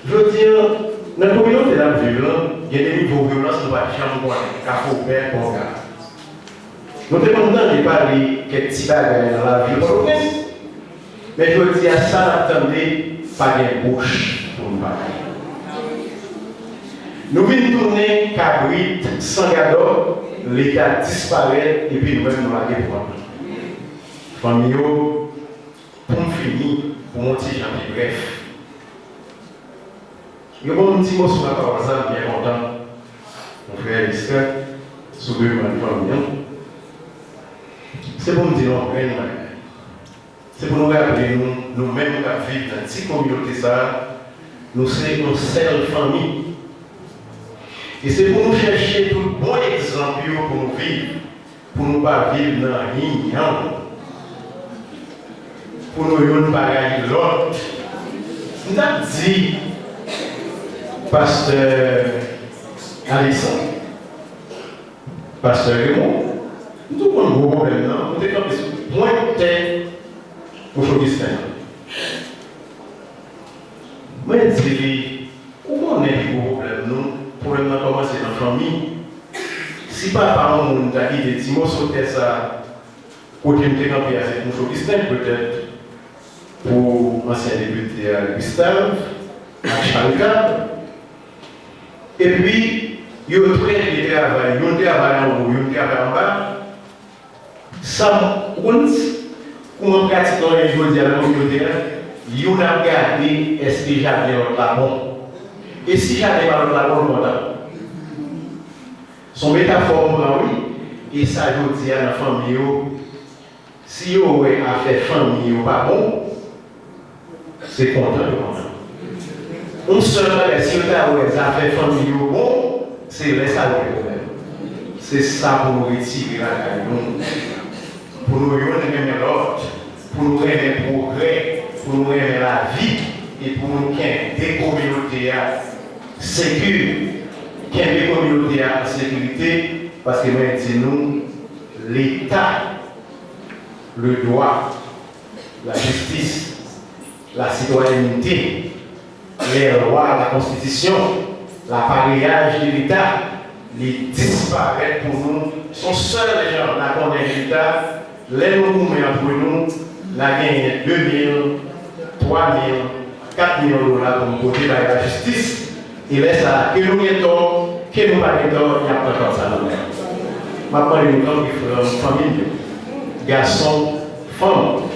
Jodi a, nan kominote n ap viv lan, gen de nivo vyolans nou pa t janm konnen. Kafou Vè, Konga. Nou te konn tande pale kèk ti bagay nan lavi Pòtoprens. Men jodi a, sa n ap tande, pa gen bouch pou n pale. Nou vin tounen kabrit san gadò, Leta disparèt, epi nou menm nou lage pran. Fanmi yo, pou m fini, pou m yon ti jan pi brèf. Yo ban m ti moso nan pawòl sa, m byen kontan. Mon frè Elisca, sou demann fanmi an. Se pou m di nou yon grenn bagay. Se pou nou raple nou, nou menm k ap viv nan ti kominote sa a, nou se yon sèl fanmi. E se pou nou chèche tout bon egzanp yo pou nou viv, pou nou pa viv nan hinyann, pou nou youn pa rayi lòt. M t ap di pastè Alexandre, pastè Raymond, m tou konn gwo pwoblèm nan, nou te kanpe sou pwent tè Bouch Ogisten an. Mwen di li, ou konnen pi gwo pwoblèm nou, pwoblèm nan kòmanse nan fanmi. Si papa yon moun ta kite ti moso tè sa a, kote m te kanpe a, se Bouch Ogisten, petèt, pou ansyen depite a, Gustave, ak Chalka. Epi, yo trèt de travay, youn travay anwo, youn travay anba. Sa m, ou konn kouman pratik lan ye jodi a nan kominote a? Youn ap gade èske jaden lòt la bon. E si jaden pa lòt la bon, l kontan. Se yon metafò m pran, wi. E sa jodi a nan fanmi yo, si yo wè afè fanmi yo pa bon, se kontan yo kontan. Yon sèl bagay, si yo ta wè zafè fanmi yo bon, se lè sa yo gen pwoblèm. Se sa pou nou retire lakay nou. Pou nou youn renmen lòt, pou nou renmen pwogrè, pou nou renmen lavi. E pou nou kenbe kominote a seki, kenbe kominote a an sekirite, paske mwen di nou, Leta, le dwa, la jistis, la sitwayènte, lè lwa, la konstitisyon, lapareyaj de Leta, li disparèt pou nou. Se yon sèl jan n a konnen Leta, lè nou goumen antre nou, n a genyen de mil, twa mil, kat milyon dola pou nou pote bay lajistis. E lè sa a, ke nou gen tò, ke nou pa gen tò, y ap pran kòb sa nan men nou. M ap mande nou tankou frè m, fanmi m yo, gason, fanm,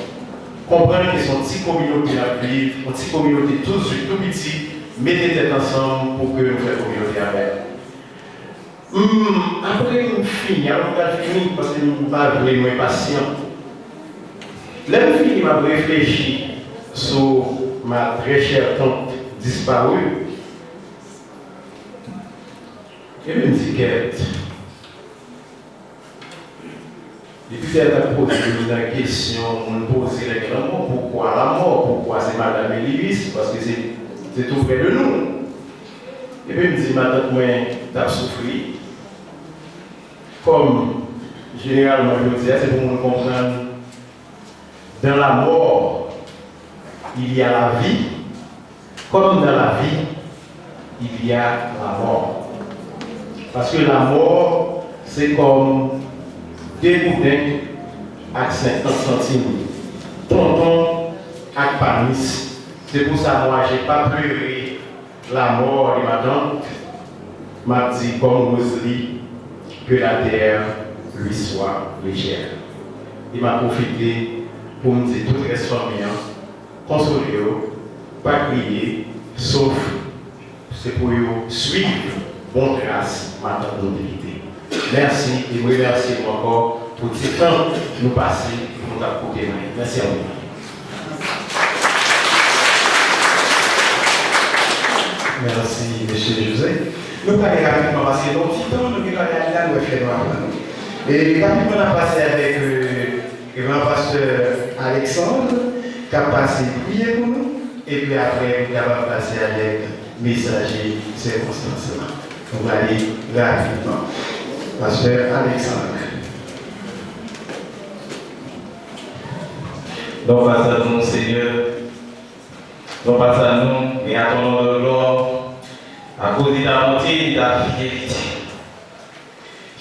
konprann ke se yon ti kominote n ap viv, yon ti kominote tou zwit, tou piti, mete tèt ansanm pou ke nou fè kominote a bèl. Hmm, apre m fini, apre m pral fini, paske m pa vle nou enpasyan. Lè m fini, m ap reflechi sou ma très chère tante disparue. Epi m di, kèt. Depi Pierre t ap poze yo nan kesyon, moun poze lè gen lanmò, poukwa lanmò, poukwa se madanm Eliris, paske se, se tou prè de nou. Epi m di, matant mwen t ap soufri. Kòm jeneralman jodi a, se pou moun konprann, dans la mort, il y a la vie. Comme dans la vie, il y a la mort. Paske lanmò, se kòm degouden ak senkant santim, tonton ak panis. C'est pour ça, moi, j'ai pas pleuré la mort de ma tante. M ap di, comme Rosalie, que la terre lui soit légère. E m ap pwofite pou m di tout rès fanmi an, konsole yo, pa kriye, sof se pou yo swiv bon tras matant nou te kite. Mèsi, e m remèsye nou ankò pou ti tan nou pase pou nou t ap koute mwen. Mèsi anpil. Mèsi, mesye José. Nou prale rapidman, paske nan yon ti tan, nou gen bagay la, nou fè nou aprann. E rapidman, n ap pase avèk, euh, Reveran Pastè Alexandre, k ap pase priye pou nou, epi apre, nou kapab pase avèk mesaje sèkonstans la. Nou prale rapidman. Pastè Alexandre. Non, pa sa non, Senyè. Non, pa sa non, mais à ton nom de gloire, à cause de ta bonté et de ta fidélité.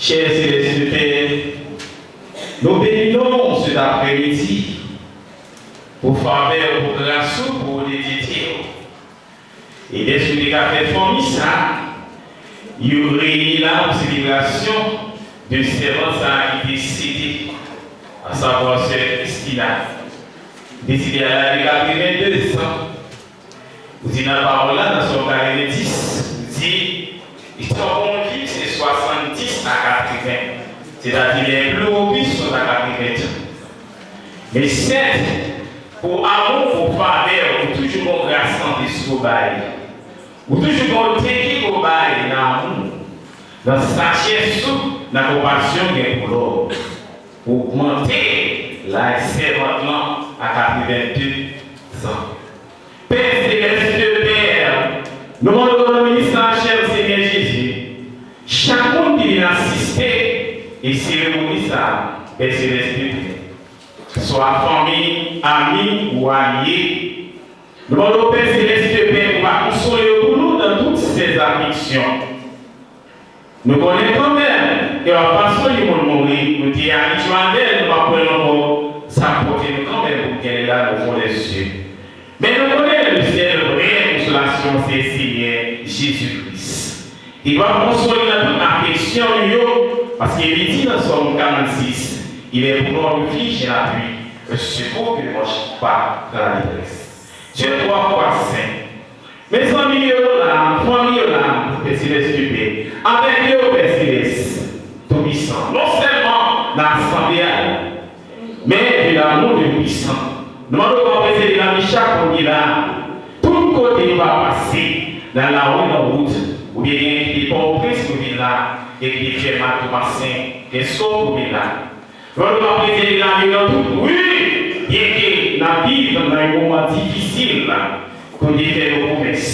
Chè Selès Pè, nou beni non w cet après-midi pou favè w, pou gras ou, pou onètete w. E dèske w te ka fè fanmi sa a, yo reyini la pou selebrasyon de sèvant sa a ki desede, à savoir sè Christina, desede a laj de katreven de zan. Ou di nan pawòl la, nan Sòm katreven dis, ou di, e tan pou moun viv se swasanndis a katreven, sètadi les plus robustes sont à quatre-vingts ans. Men sèt, pou amou, pou favè, ou toujou gon gras Sentespri w bay. Ou toujou gon teknik ou bay nan amou, nan sajès ou, nan konpasyon w gen pou lòm. Ou ogmante laj sèvant lan a katreven de zan. Pè Selès, Pè, nou mande w nan minis sa a, chè Senyè Jezi, chak moun ki vin asiste e seremoni sa a, Pè Selès, Pè, swa fanmi, ami ou alye, nou mande w, Pè Selès, Pè, pou w va konsole yo pou nou dans toutes ces afflictions. Nou konnen kanmenm ke w ap fason yon moun mouri, nou te abitye avè l, nou p ap wè l ankò, sa pote nou kanmenm pou n kenbe la nan fon dèzye. Men nou konnen le sèl vrè konsolasyon se Senyè Jezi Kris. Li pral konsole nan tout afliksyon nou yo, paske li di nan Sòm karannsis, il est pour nos refuge et appui, un secours qui ne manque pas dans la détresse. Dieu trois fois saint, Mezanmi yo la, fanmi yo la, Pè Selès Pè, avèk yo, Pè Selès Toupisan, non sèlman nan asanble a, men de l'amour de Toupisan. Nou mande w pou w prezève lavi chak moun ki la, tout kote nou va pase, nan lari, nan wout, oubyen gen ki te Pòtoprens pou vin la, gen ki te Fèmat, Tomasen, Kenskòf pou vin la. Lòt nou ap prezève lavi nan tout ri, byenke n ap viv nan yon moman difisil, Kote fè yo pwomès.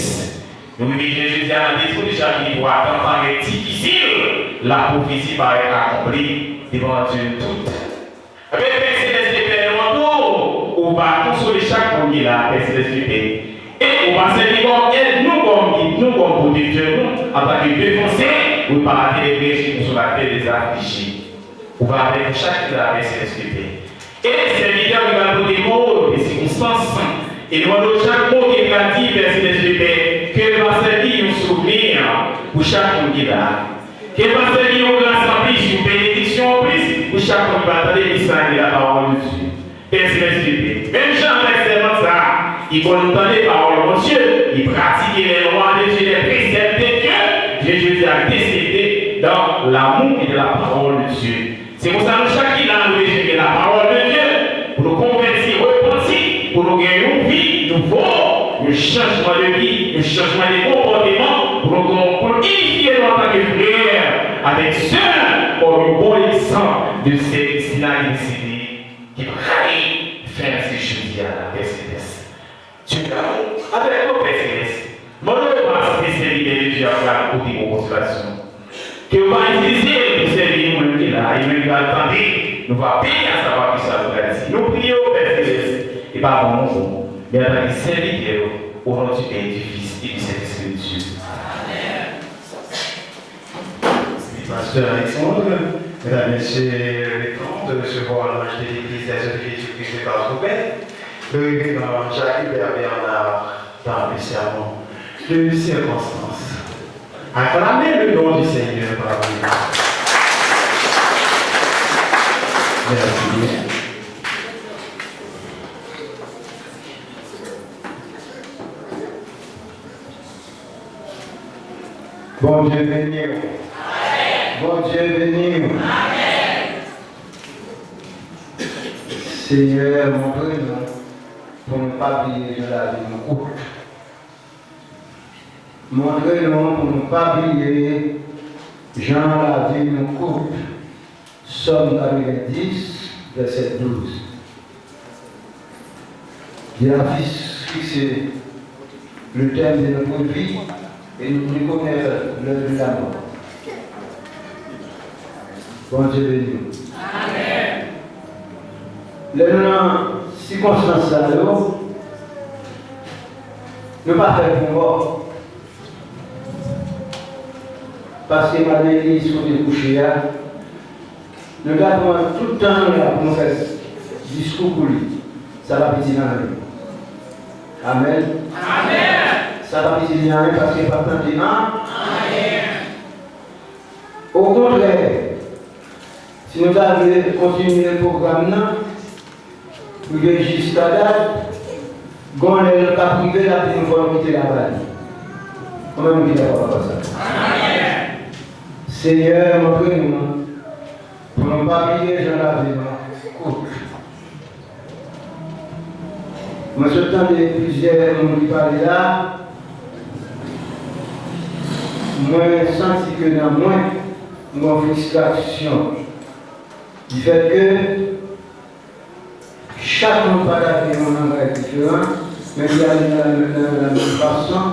Nou rive jodi a nan detwi de chak li vwa, tan pa gen difisil, lapwofesi parèt akonpli devan zye nou tout. Ebyen, Pè Selès de Pè nou an tou, ou va konsole chak moun ki la, Pè Selès de Pè. E ou va sèvi kòm èd nou, kòm gid nou, kòm pwotektè nou, antanke defansè, reparatè dè brèch e konsolatè dè aflije. Ou va avèk nou chak ki la, Pè Selès de Pè. E sèvitè ki va pote mo de sikonstans. E nou mande w chak mo ke l va di, Pè Selès de Pè, ke l va sèvi yon souvni pou chak moun ki la. Ke l va sèvi yon gras anplis, yon benediksyon anplis pou chak moun ki va tande mesaj de la pawòl de Dye. Pè Selès de Pè. Menm jan avèk sèvant sa a, ki konn tande pawòl Bondye, ki pratike les lois de Dieu, les préceptes de Dieu, je, je dis à décéder dans l'amour et de la parole de Dieu. Se konsa nou chak ki la, nou bezwen gen lapawòl de Dye pou nou konvèti, repanti, pou nou gen yon vi nouvo, yon chanjman de vi, yon chanjman de konpòteman, pou nou, pou nou inifye nou antanke frè avèk sè, kòm yon bon egzanp de sè Kristina ki deside, ki pral fè se jodi a la, Pè Selès. Dye damou, avèk nou, Pè Selès, mande w pase sèvitè de Dye a pral pote bon konsolasyon. Ke w va itilize l pou sèvi nou menm ki la, e nou menm ki va tande, nou va beni a sa pa ki sa nou pral di. Nou priye w, Pè Selès, e pa bon nou bon, men antanke sèvitè w, au nom du Père, du Fils et du Saint-Esprit de Dieu. Amen. Pasteur Alexandre, mesdames, messieurs, le temps de recevoir l'ange de l'église des Eaux de Jésus-Christ de Guadeloupe, le révérend Jacques Hubert Bernard, dans le sermon de circonstance. Acclamez le nom du Seigneur parmi nous. Merci. Bondye beni w. Bondye beni w. Senyè, montre nou pou nou pa bliye jan lavi nou kout. Montre nou pou nou pa bliye jan lavi nou kout. Sòm katrevendis, vèsè douz. Li a fis-, fikse le thème de notre vie et nous reconnaître l'heure de la mort. Bondye beni w. Amèn. Lè nou nan sikonstans sa yo, nou pa fè l pou mò. Paske madanm Eliz kote l kouche a, nou ta pran tout tan nou la pou nou fè diskou pou li. Sa pa piti nan anyen. Amèn. Amèn. Sa pa piti nan anyen paske l p ap tande anyen. Okontrè, si nou ta vle kontinye pwogram nan, rive jiskadat, gon lè l ka rive, l ap di nou fò nou kite l a Bali. Konbyen moun ki dakò avèk sa? Senyè, montre nou pou nou pa bliye jan lavi nou kout. Mwen sot tande plizyè moun ki pale la, mwen santi ke nan mwen, m gon fristrasyon. Difèt ke chak moun pataje yon langaj diferan, men ki ale nan la, nan la menm fason.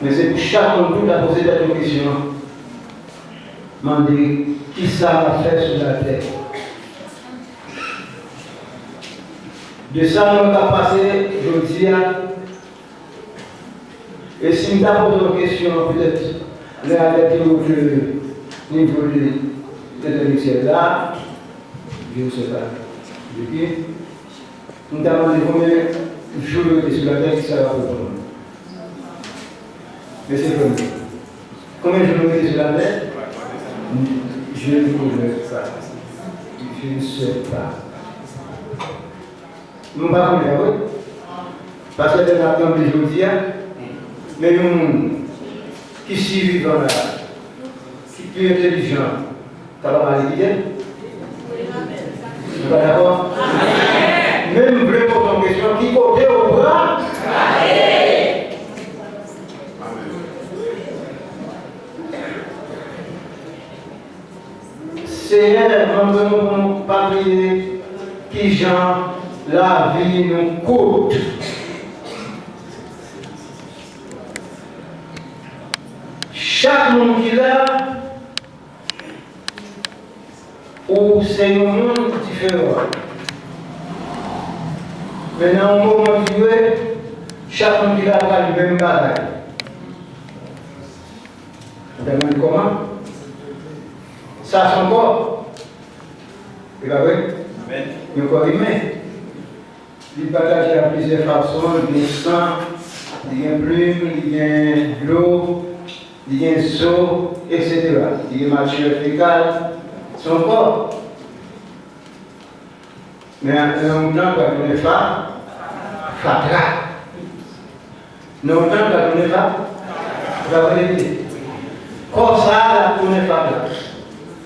Men se pou chak moun tou ta poze tèt yo kesyon. Mande, kisa m ap fè sou latè? De sa nou ka pase jodi a, e si m ta poze yon kesyon, petèt, lè alète ou de nivo de entèlektyèl la, je ne sais pas de qui, m ta mande konbyen jou nou rete sou latè, kisa w ap reponn mwen? Mesye Fremi, konbyen jou nou rete sou latè? Je ne connais pas. Je ne sais pas. Nou pa konnen, wi. Paske lè n ap tanbe jodi a, men yon moun ki sivivan la, ki pi entèlijan, kapab ale kite l. Nou pa dakò? Men m vle poze yon kesyon, ki kote ou pral? Senyè, montre nou pou nou pa bliye kijan lavi nou kout. Chak moun ki la, ou se yon moun diferan. Men nan yon moman dire, chak moun ki la pral menm bagay. Ou te mande kòman? Sa se yon kò. E pa vre? Amèn. Yon kò imen. Li pataje an plizyè fason, li gen san, li gen plim, li gen dlo, li gen zo, etsetera. Li gen matyè fekal, se yon kò. Men nan yon tan, l pral tounen fa, fatra. Nan yon tan, l pral tounen fa, fatra. Kò sa a, l ap tounen fatra.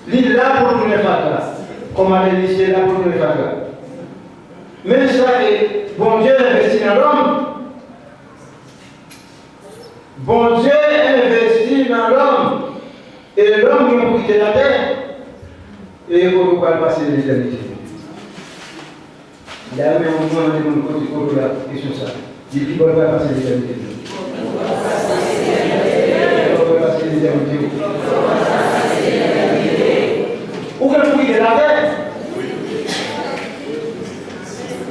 Li la pou l tounen fatra. Kòm Adelis te la pou l tounen fatra. Men sa ke Bondye envesti nan lòm. Bondye envesti nan lòm. E lòm gen pou kite latè. E kote w pral pase letènite? Dayè, men mwen mande moun kote, kote w la pou kesyon sa. Di ki bò l pral pase letènite. Ki bò l pral pase letènite. Ou gen pou kite latè.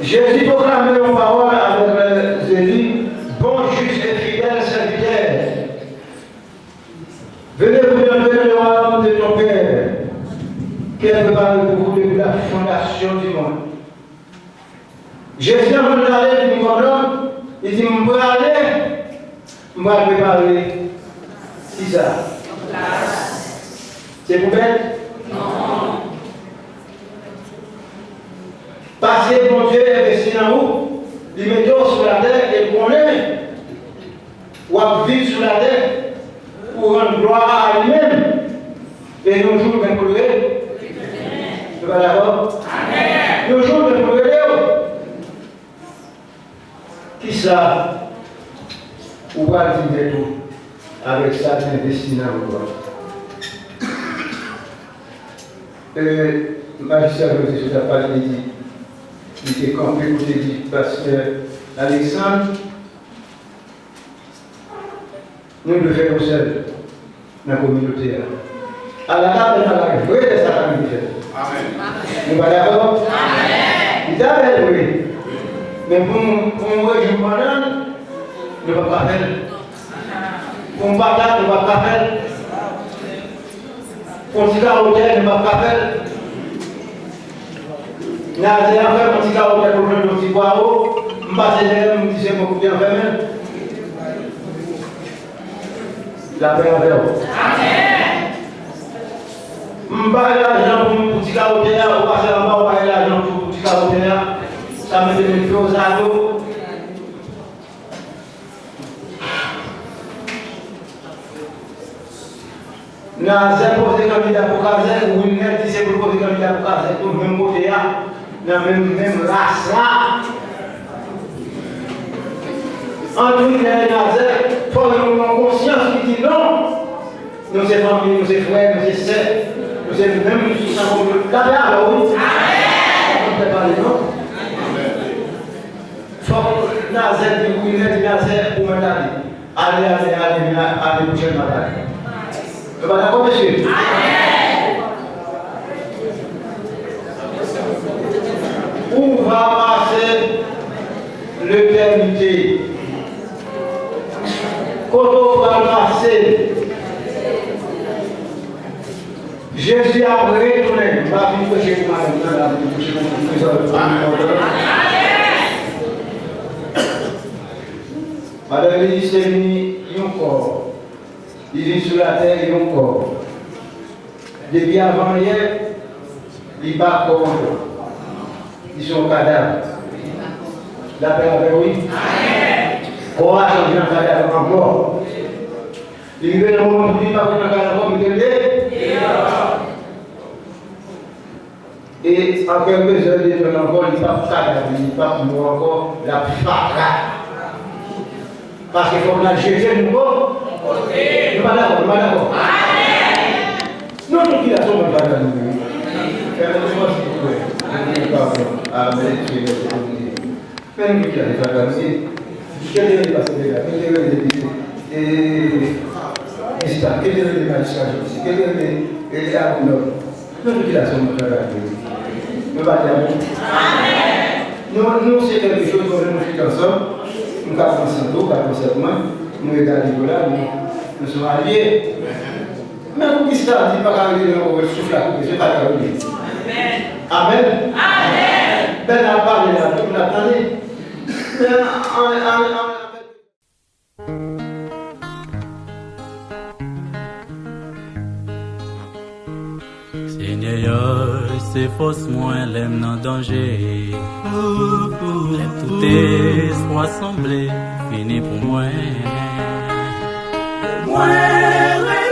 Jezi pwoklame yon pawòl avèk, euh, Zeli, bon, jis e fidèl sèvitè. Venez, vous entrez dans le royaume de ton Père, qui est préparé pour vous depuis la fondation du monde. Jezi anvan l ale, li di kòm lòm, li di, "M prale, m pral prepare." Kisa? Se pou bèt? Paske Bondye envesti nan ou, li mete w sou latè e l konnen w ap viv sou latè pou rann glwa a li menm. E yon jou l gen pou l rele. Nou pa dakò? Yon jou l gen pou l rele w. Kisa ou pral di tèt ou avèk sa k envesti nan ou a? E, majistra Joseph te ap pale, li di, li te kanpe pou te di pastè Alexandre, nou dwe fè yon sèl nan kominote a. Ala ka bèl bagay vre lè sa ta rive fèt. Amèn. Nou pa dakò? Amèn. Li ta bèl vre. Men pou nou, pou nou rejwenn bannann, nou p ap ka fè l. Pou yon patat, nou p ap ka fè l. Pou yon ti kawo tè, nou p ap ka fè l. Nazè an fè m yon ti kawo tè pou jwenn yon ti pwawo. M pase dèyè l, m di se mwen ki te anfèmen l. Lapè avè w. Amèn. M bay lajan pou, pou ti kawo tè a, ou pase anba, ou bay lajan pou, pou ti kawo tè a. Sa mete men fè w sa tou. Nazè poze kandida pou Kazèk, Wilner di se pou l poze kandida pou Kazèk, tou menm kote a, nan menm, menm ras la. Ant Wilner e Nazè, fò nou gen yon konsyans ki di non. Nou se fanmi, nou se frè, nou se sè, nou se menm san konplo. Lapè avè w, wi. Amèn. Fòk nou pale, non? Fòk Nazè di wi, lè di Nazè pou mwen ale. Ale, ale, ale, men ane pwochèn m ap ale. Nou pa dakò, mesye? Ou va pase letènite. Kote w pral pase? Jezi ap retounen. M pa vin preche pou madanm nan, la, m vin preche pou tout moun. Madanm Elis te vin yon kò. Li vin sou latè yon kò. Depi avanyè, li pa kò ankò. Li se yon kadav. Lapè avè w, wi. Kò a chanje an kadav ankò. Li rive nan moman pou li pa ret nan kay ankò, mete l de-, deyò. E an kèk bezwen de jwenn ankò, li p ap kadav, li p ap mò ankò, l ap fatra. Paske fòk n al jete nou ko-, nou pa dakò, nou pa dakò. Nou tout ki la, se yon bon bagay nou ye. Fè mwen devan, silvouplè. Amèn. Amèn. Mete rele pase deja. Mete rele depi. E, Sa, ke te rele majistra jodi, ke te rele, rele Abou Nòb. Nou tout ki la se yon travay de Dye. Nou pa di amèn. Nou, nou se kèlke choz, nou, nou chita ansanm. Nou ka panse ansanm, ou ka panse ak mwen. Nou egal nivo la, nou, nou se yon alye. Men pou ki sa di pa ka rele ankò, souf la koupe, se pa ka rele. Amèn. Amèn. Bèl ap pale la, tout moun ap tande. Men, an, an, an, Senyè, se fòs mwen lè m nan danje. Lè tout espwa sanble fini pou mwen. Mwen